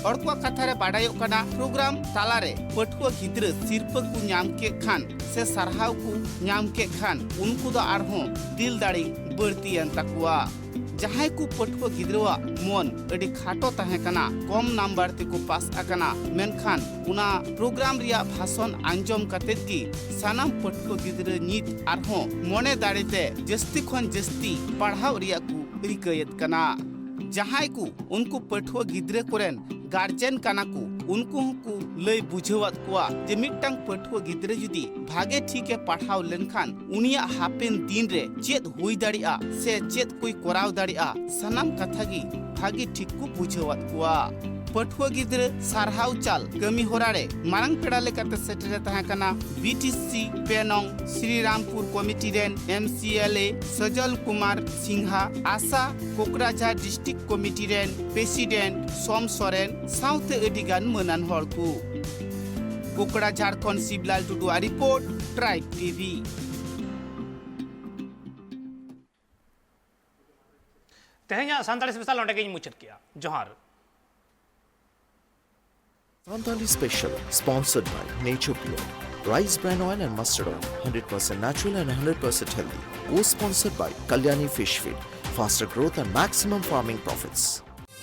ᱦᱚᱲ ᱠᱚᱣᱟᱜ ᱠᱟᱛᱷᱟ ᱨᱮ ᱵᱟᱰᱟᱭᱚᱜ ᱠᱟᱱᱟ, ᱯᱨᱳᱜᱨᱟᱢ ᱛᱟᱞᱟᱨᱮ ᱯᱟᱹᱴᱷᱩᱣᱟᱹ ᱜᱤᱫᱽᱨᱟᱹ ᱥᱤᱨᱯᱟᱹ ᱠᱚ ᱧᱟᱢ ᱠᱮᱫ ᱠᱷᱟᱱ ᱥᱮ ᱥᱟᱨᱦᱟᱣ ᱠᱚ ᱧᱟᱢ ᱠᱮᱫ ᱠᱷᱟᱱ ᱩᱱᱠᱩ ᱫᱚ ᱟᱨᱦᱚᱸ ᱫᱤᱞ ᱫᱟᱲᱮ ᱵᱟᱹᱲᱛᱤᱭᱮᱱ ᱛᱟᱠᱚᱣᱟ᱾ ᱡᱟᱦᱟᱸᱭ ᱠᱚ ᱯᱟᱹᱴᱷᱩᱣᱟᱹ ᱜᱤᱫᱽᱨᱟᱹᱣᱟᱜ ᱢᱚᱱ ᱟᱹᱰᱤ ᱠᱷᱟᱴᱚ ᱛᱟᱦᱮᱸ ᱠᱟᱱᱟ, ᱠᱚᱢ ᱱᱟᱢᱵᱟᱨ ᱛᱮᱠᱚ ᱯᱟᱥ ᱟᱠᱟᱱᱟ, ᱢᱮᱱᱠᱷᱟᱱ ᱚᱱᱟ ᱯᱨᱳᱜᱨᱟᱢ ᱨᱮᱭᱟᱜ ᱵᱷᱟᱥᱚᱱ ᱟᱸᱡᱚᱢ ᱠᱟᱛᱮᱫ ᱜᱮ ᱥᱟᱱᱟᱢ ᱯᱟᱹᱴᱷᱩᱣᱟᱹ ᱜᱤᱫᱽᱨᱟᱹ ᱱᱤᱛ ᱟᱨᱦᱚᱸ ᱢᱚᱱᱮ ᱫᱟᱲᱮᱛᱮ ᱡᱟᱹᱥᱛᱤ ᱠᱷᱚᱱ ᱡᱟᱹᱥᱛᱤ ᱯᱟᱲᱦᱟᱣ ᱨᱮᱭᱟᱜ ᱠᱚ ᱨᱤᱠᱟᱹᱭᱮᱫ ᱠᱟᱱᱟ᱾ ᱡᱟᱦᱟᱸᱭ ᱠᱚ ᱩᱱᱠᱩ ᱯᱟᱹᱴᱷᱩᱣᱟᱹ ᱜᱤᱫᱽᱨᱟᱹ ᱠᱚᱨᱮᱱ ᱜᱟᱨᱡᱮᱱ ᱠᱟᱱᱟ ᱠᱚ, ᱩᱱᱠᱩ ᱦᱚᱸᱠᱚ ᱞᱟᱹᱭ ᱵᱩᱡᱷᱟᱹᱣᱟᱫ ᱠᱚᱣᱟ ᱡᱮ ᱢᱤᱫᱴᱟᱝ ᱯᱟᱹᱴᱷᱩᱣᱟᱹ ᱜᱤᱫᱽᱨᱟᱹ ᱡᱩᱫᱤ ᱵᱷᱟᱜᱮ ᱴᱷᱤᱠᱮ ᱯᱟᱲᱦᱟᱣ ᱞᱮᱱᱠᱷᱟᱱ ᱩᱱᱤᱭᱟᱜ ᱦᱟᱯᱮᱱ ᱫᱤᱱ ᱨᱮ ᱪᱮᱫ ᱦᱩᱭ ᱫᱟᱲᱮᱭᱟᱜᱼᱟ ᱥᱮ ᱪᱮᱫ ᱠᱚᱭ ᱠᱚᱨᱟᱣ ᱫᱟᱲᱮᱭᱟᱜᱼᱟ, ᱥᱟᱱᱟᱢ ᱠᱟᱛᱷᱟ ᱜᱮ ᱵᱷᱟᱜᱮ ᱴᱷᱤᱠ ᱠᱚ ᱵᱩᱡᱷᱟᱹᱣᱟᱫ ᱠᱚᱣᱟ᱾ ᱯᱟᱹᱴᱷᱩᱣᱟᱹ ᱜᱤᱫᱽᱨᱟᱹ ᱥᱟᱨᱦᱟᱣ ᱪᱟᱞ ᱠᱟᱹᱢᱤ ᱦᱚᱨᱟ ᱨᱮ ᱢᱟᱨᱟᱝ ᱯᱮᱲᱟ ᱞᱮᱠᱟᱛᱮ ᱥᱮᱴᱮᱨᱮ ᱛᱟᱦᱮᱸ ᱠᱟᱱᱟ ᱵᱤ ᱴᱤ ᱥᱤ ᱯᱮ ᱱᱚᱝ ᱥᱨᱤᱨᱟᱢᱯᱩᱨ ᱠᱚᱢᱤᱴᱤ ᱨᱮᱱ M C L A Sajal Kumar Sinha, ᱟᱥᱟ ᱠᱳᱠᱨᱟᱡᱷᱟᱨ ᱰᱤᱥᱴᱨᱤᱠᱴ ᱠᱚᱢᱤᱴᱤ ᱨᱮᱱ ᱯᱨᱮᱥᱤᱰᱮᱱᱴ ᱥᱚᱢ ᱥᱚᱨᱮᱱ ᱥᱟᱶᱛᱮ ᱟᱹᱰᱤ ᱜᱟᱱ ᱢᱟᱹᱱᱟᱱ ᱦᱚᱲ ᱠᱚ᱾ ᱠᱳᱠᱨᱟᱡᱷᱟᱨ ᱠᱷᱚᱱ ᱥᱤᱵᱞᱟᱞ ᱴᱩᱰᱩᱣᱟᱜ ᱨᱤᱯᱳᱨᱴ, ᱴᱨᱟᱭᱤᱵ ᱴᱤ ᱵᱷᱤ᱾ ᱛᱮᱦᱮᱧᱟᱜ ᱥᱟᱱᱛᱟᱲᱤ ᱥᱯᱮᱥᱟᱞ ᱱᱚᱸᱰᱮ ᱜᱤᱧ ᱢᱩᱪᱟᱹᱫ ᱠᱮᱜᱼᱟ᱾ ᱡᱚᱦᱟᱨ᱾ Santali Special, sponsored by Nature Pure, Rice Bran Oil and Mustard Oil, hundred percent natural and hundred percent healthy. Co-sponsored by Kalyani Fish Feed, faster growth and maximum farming profits.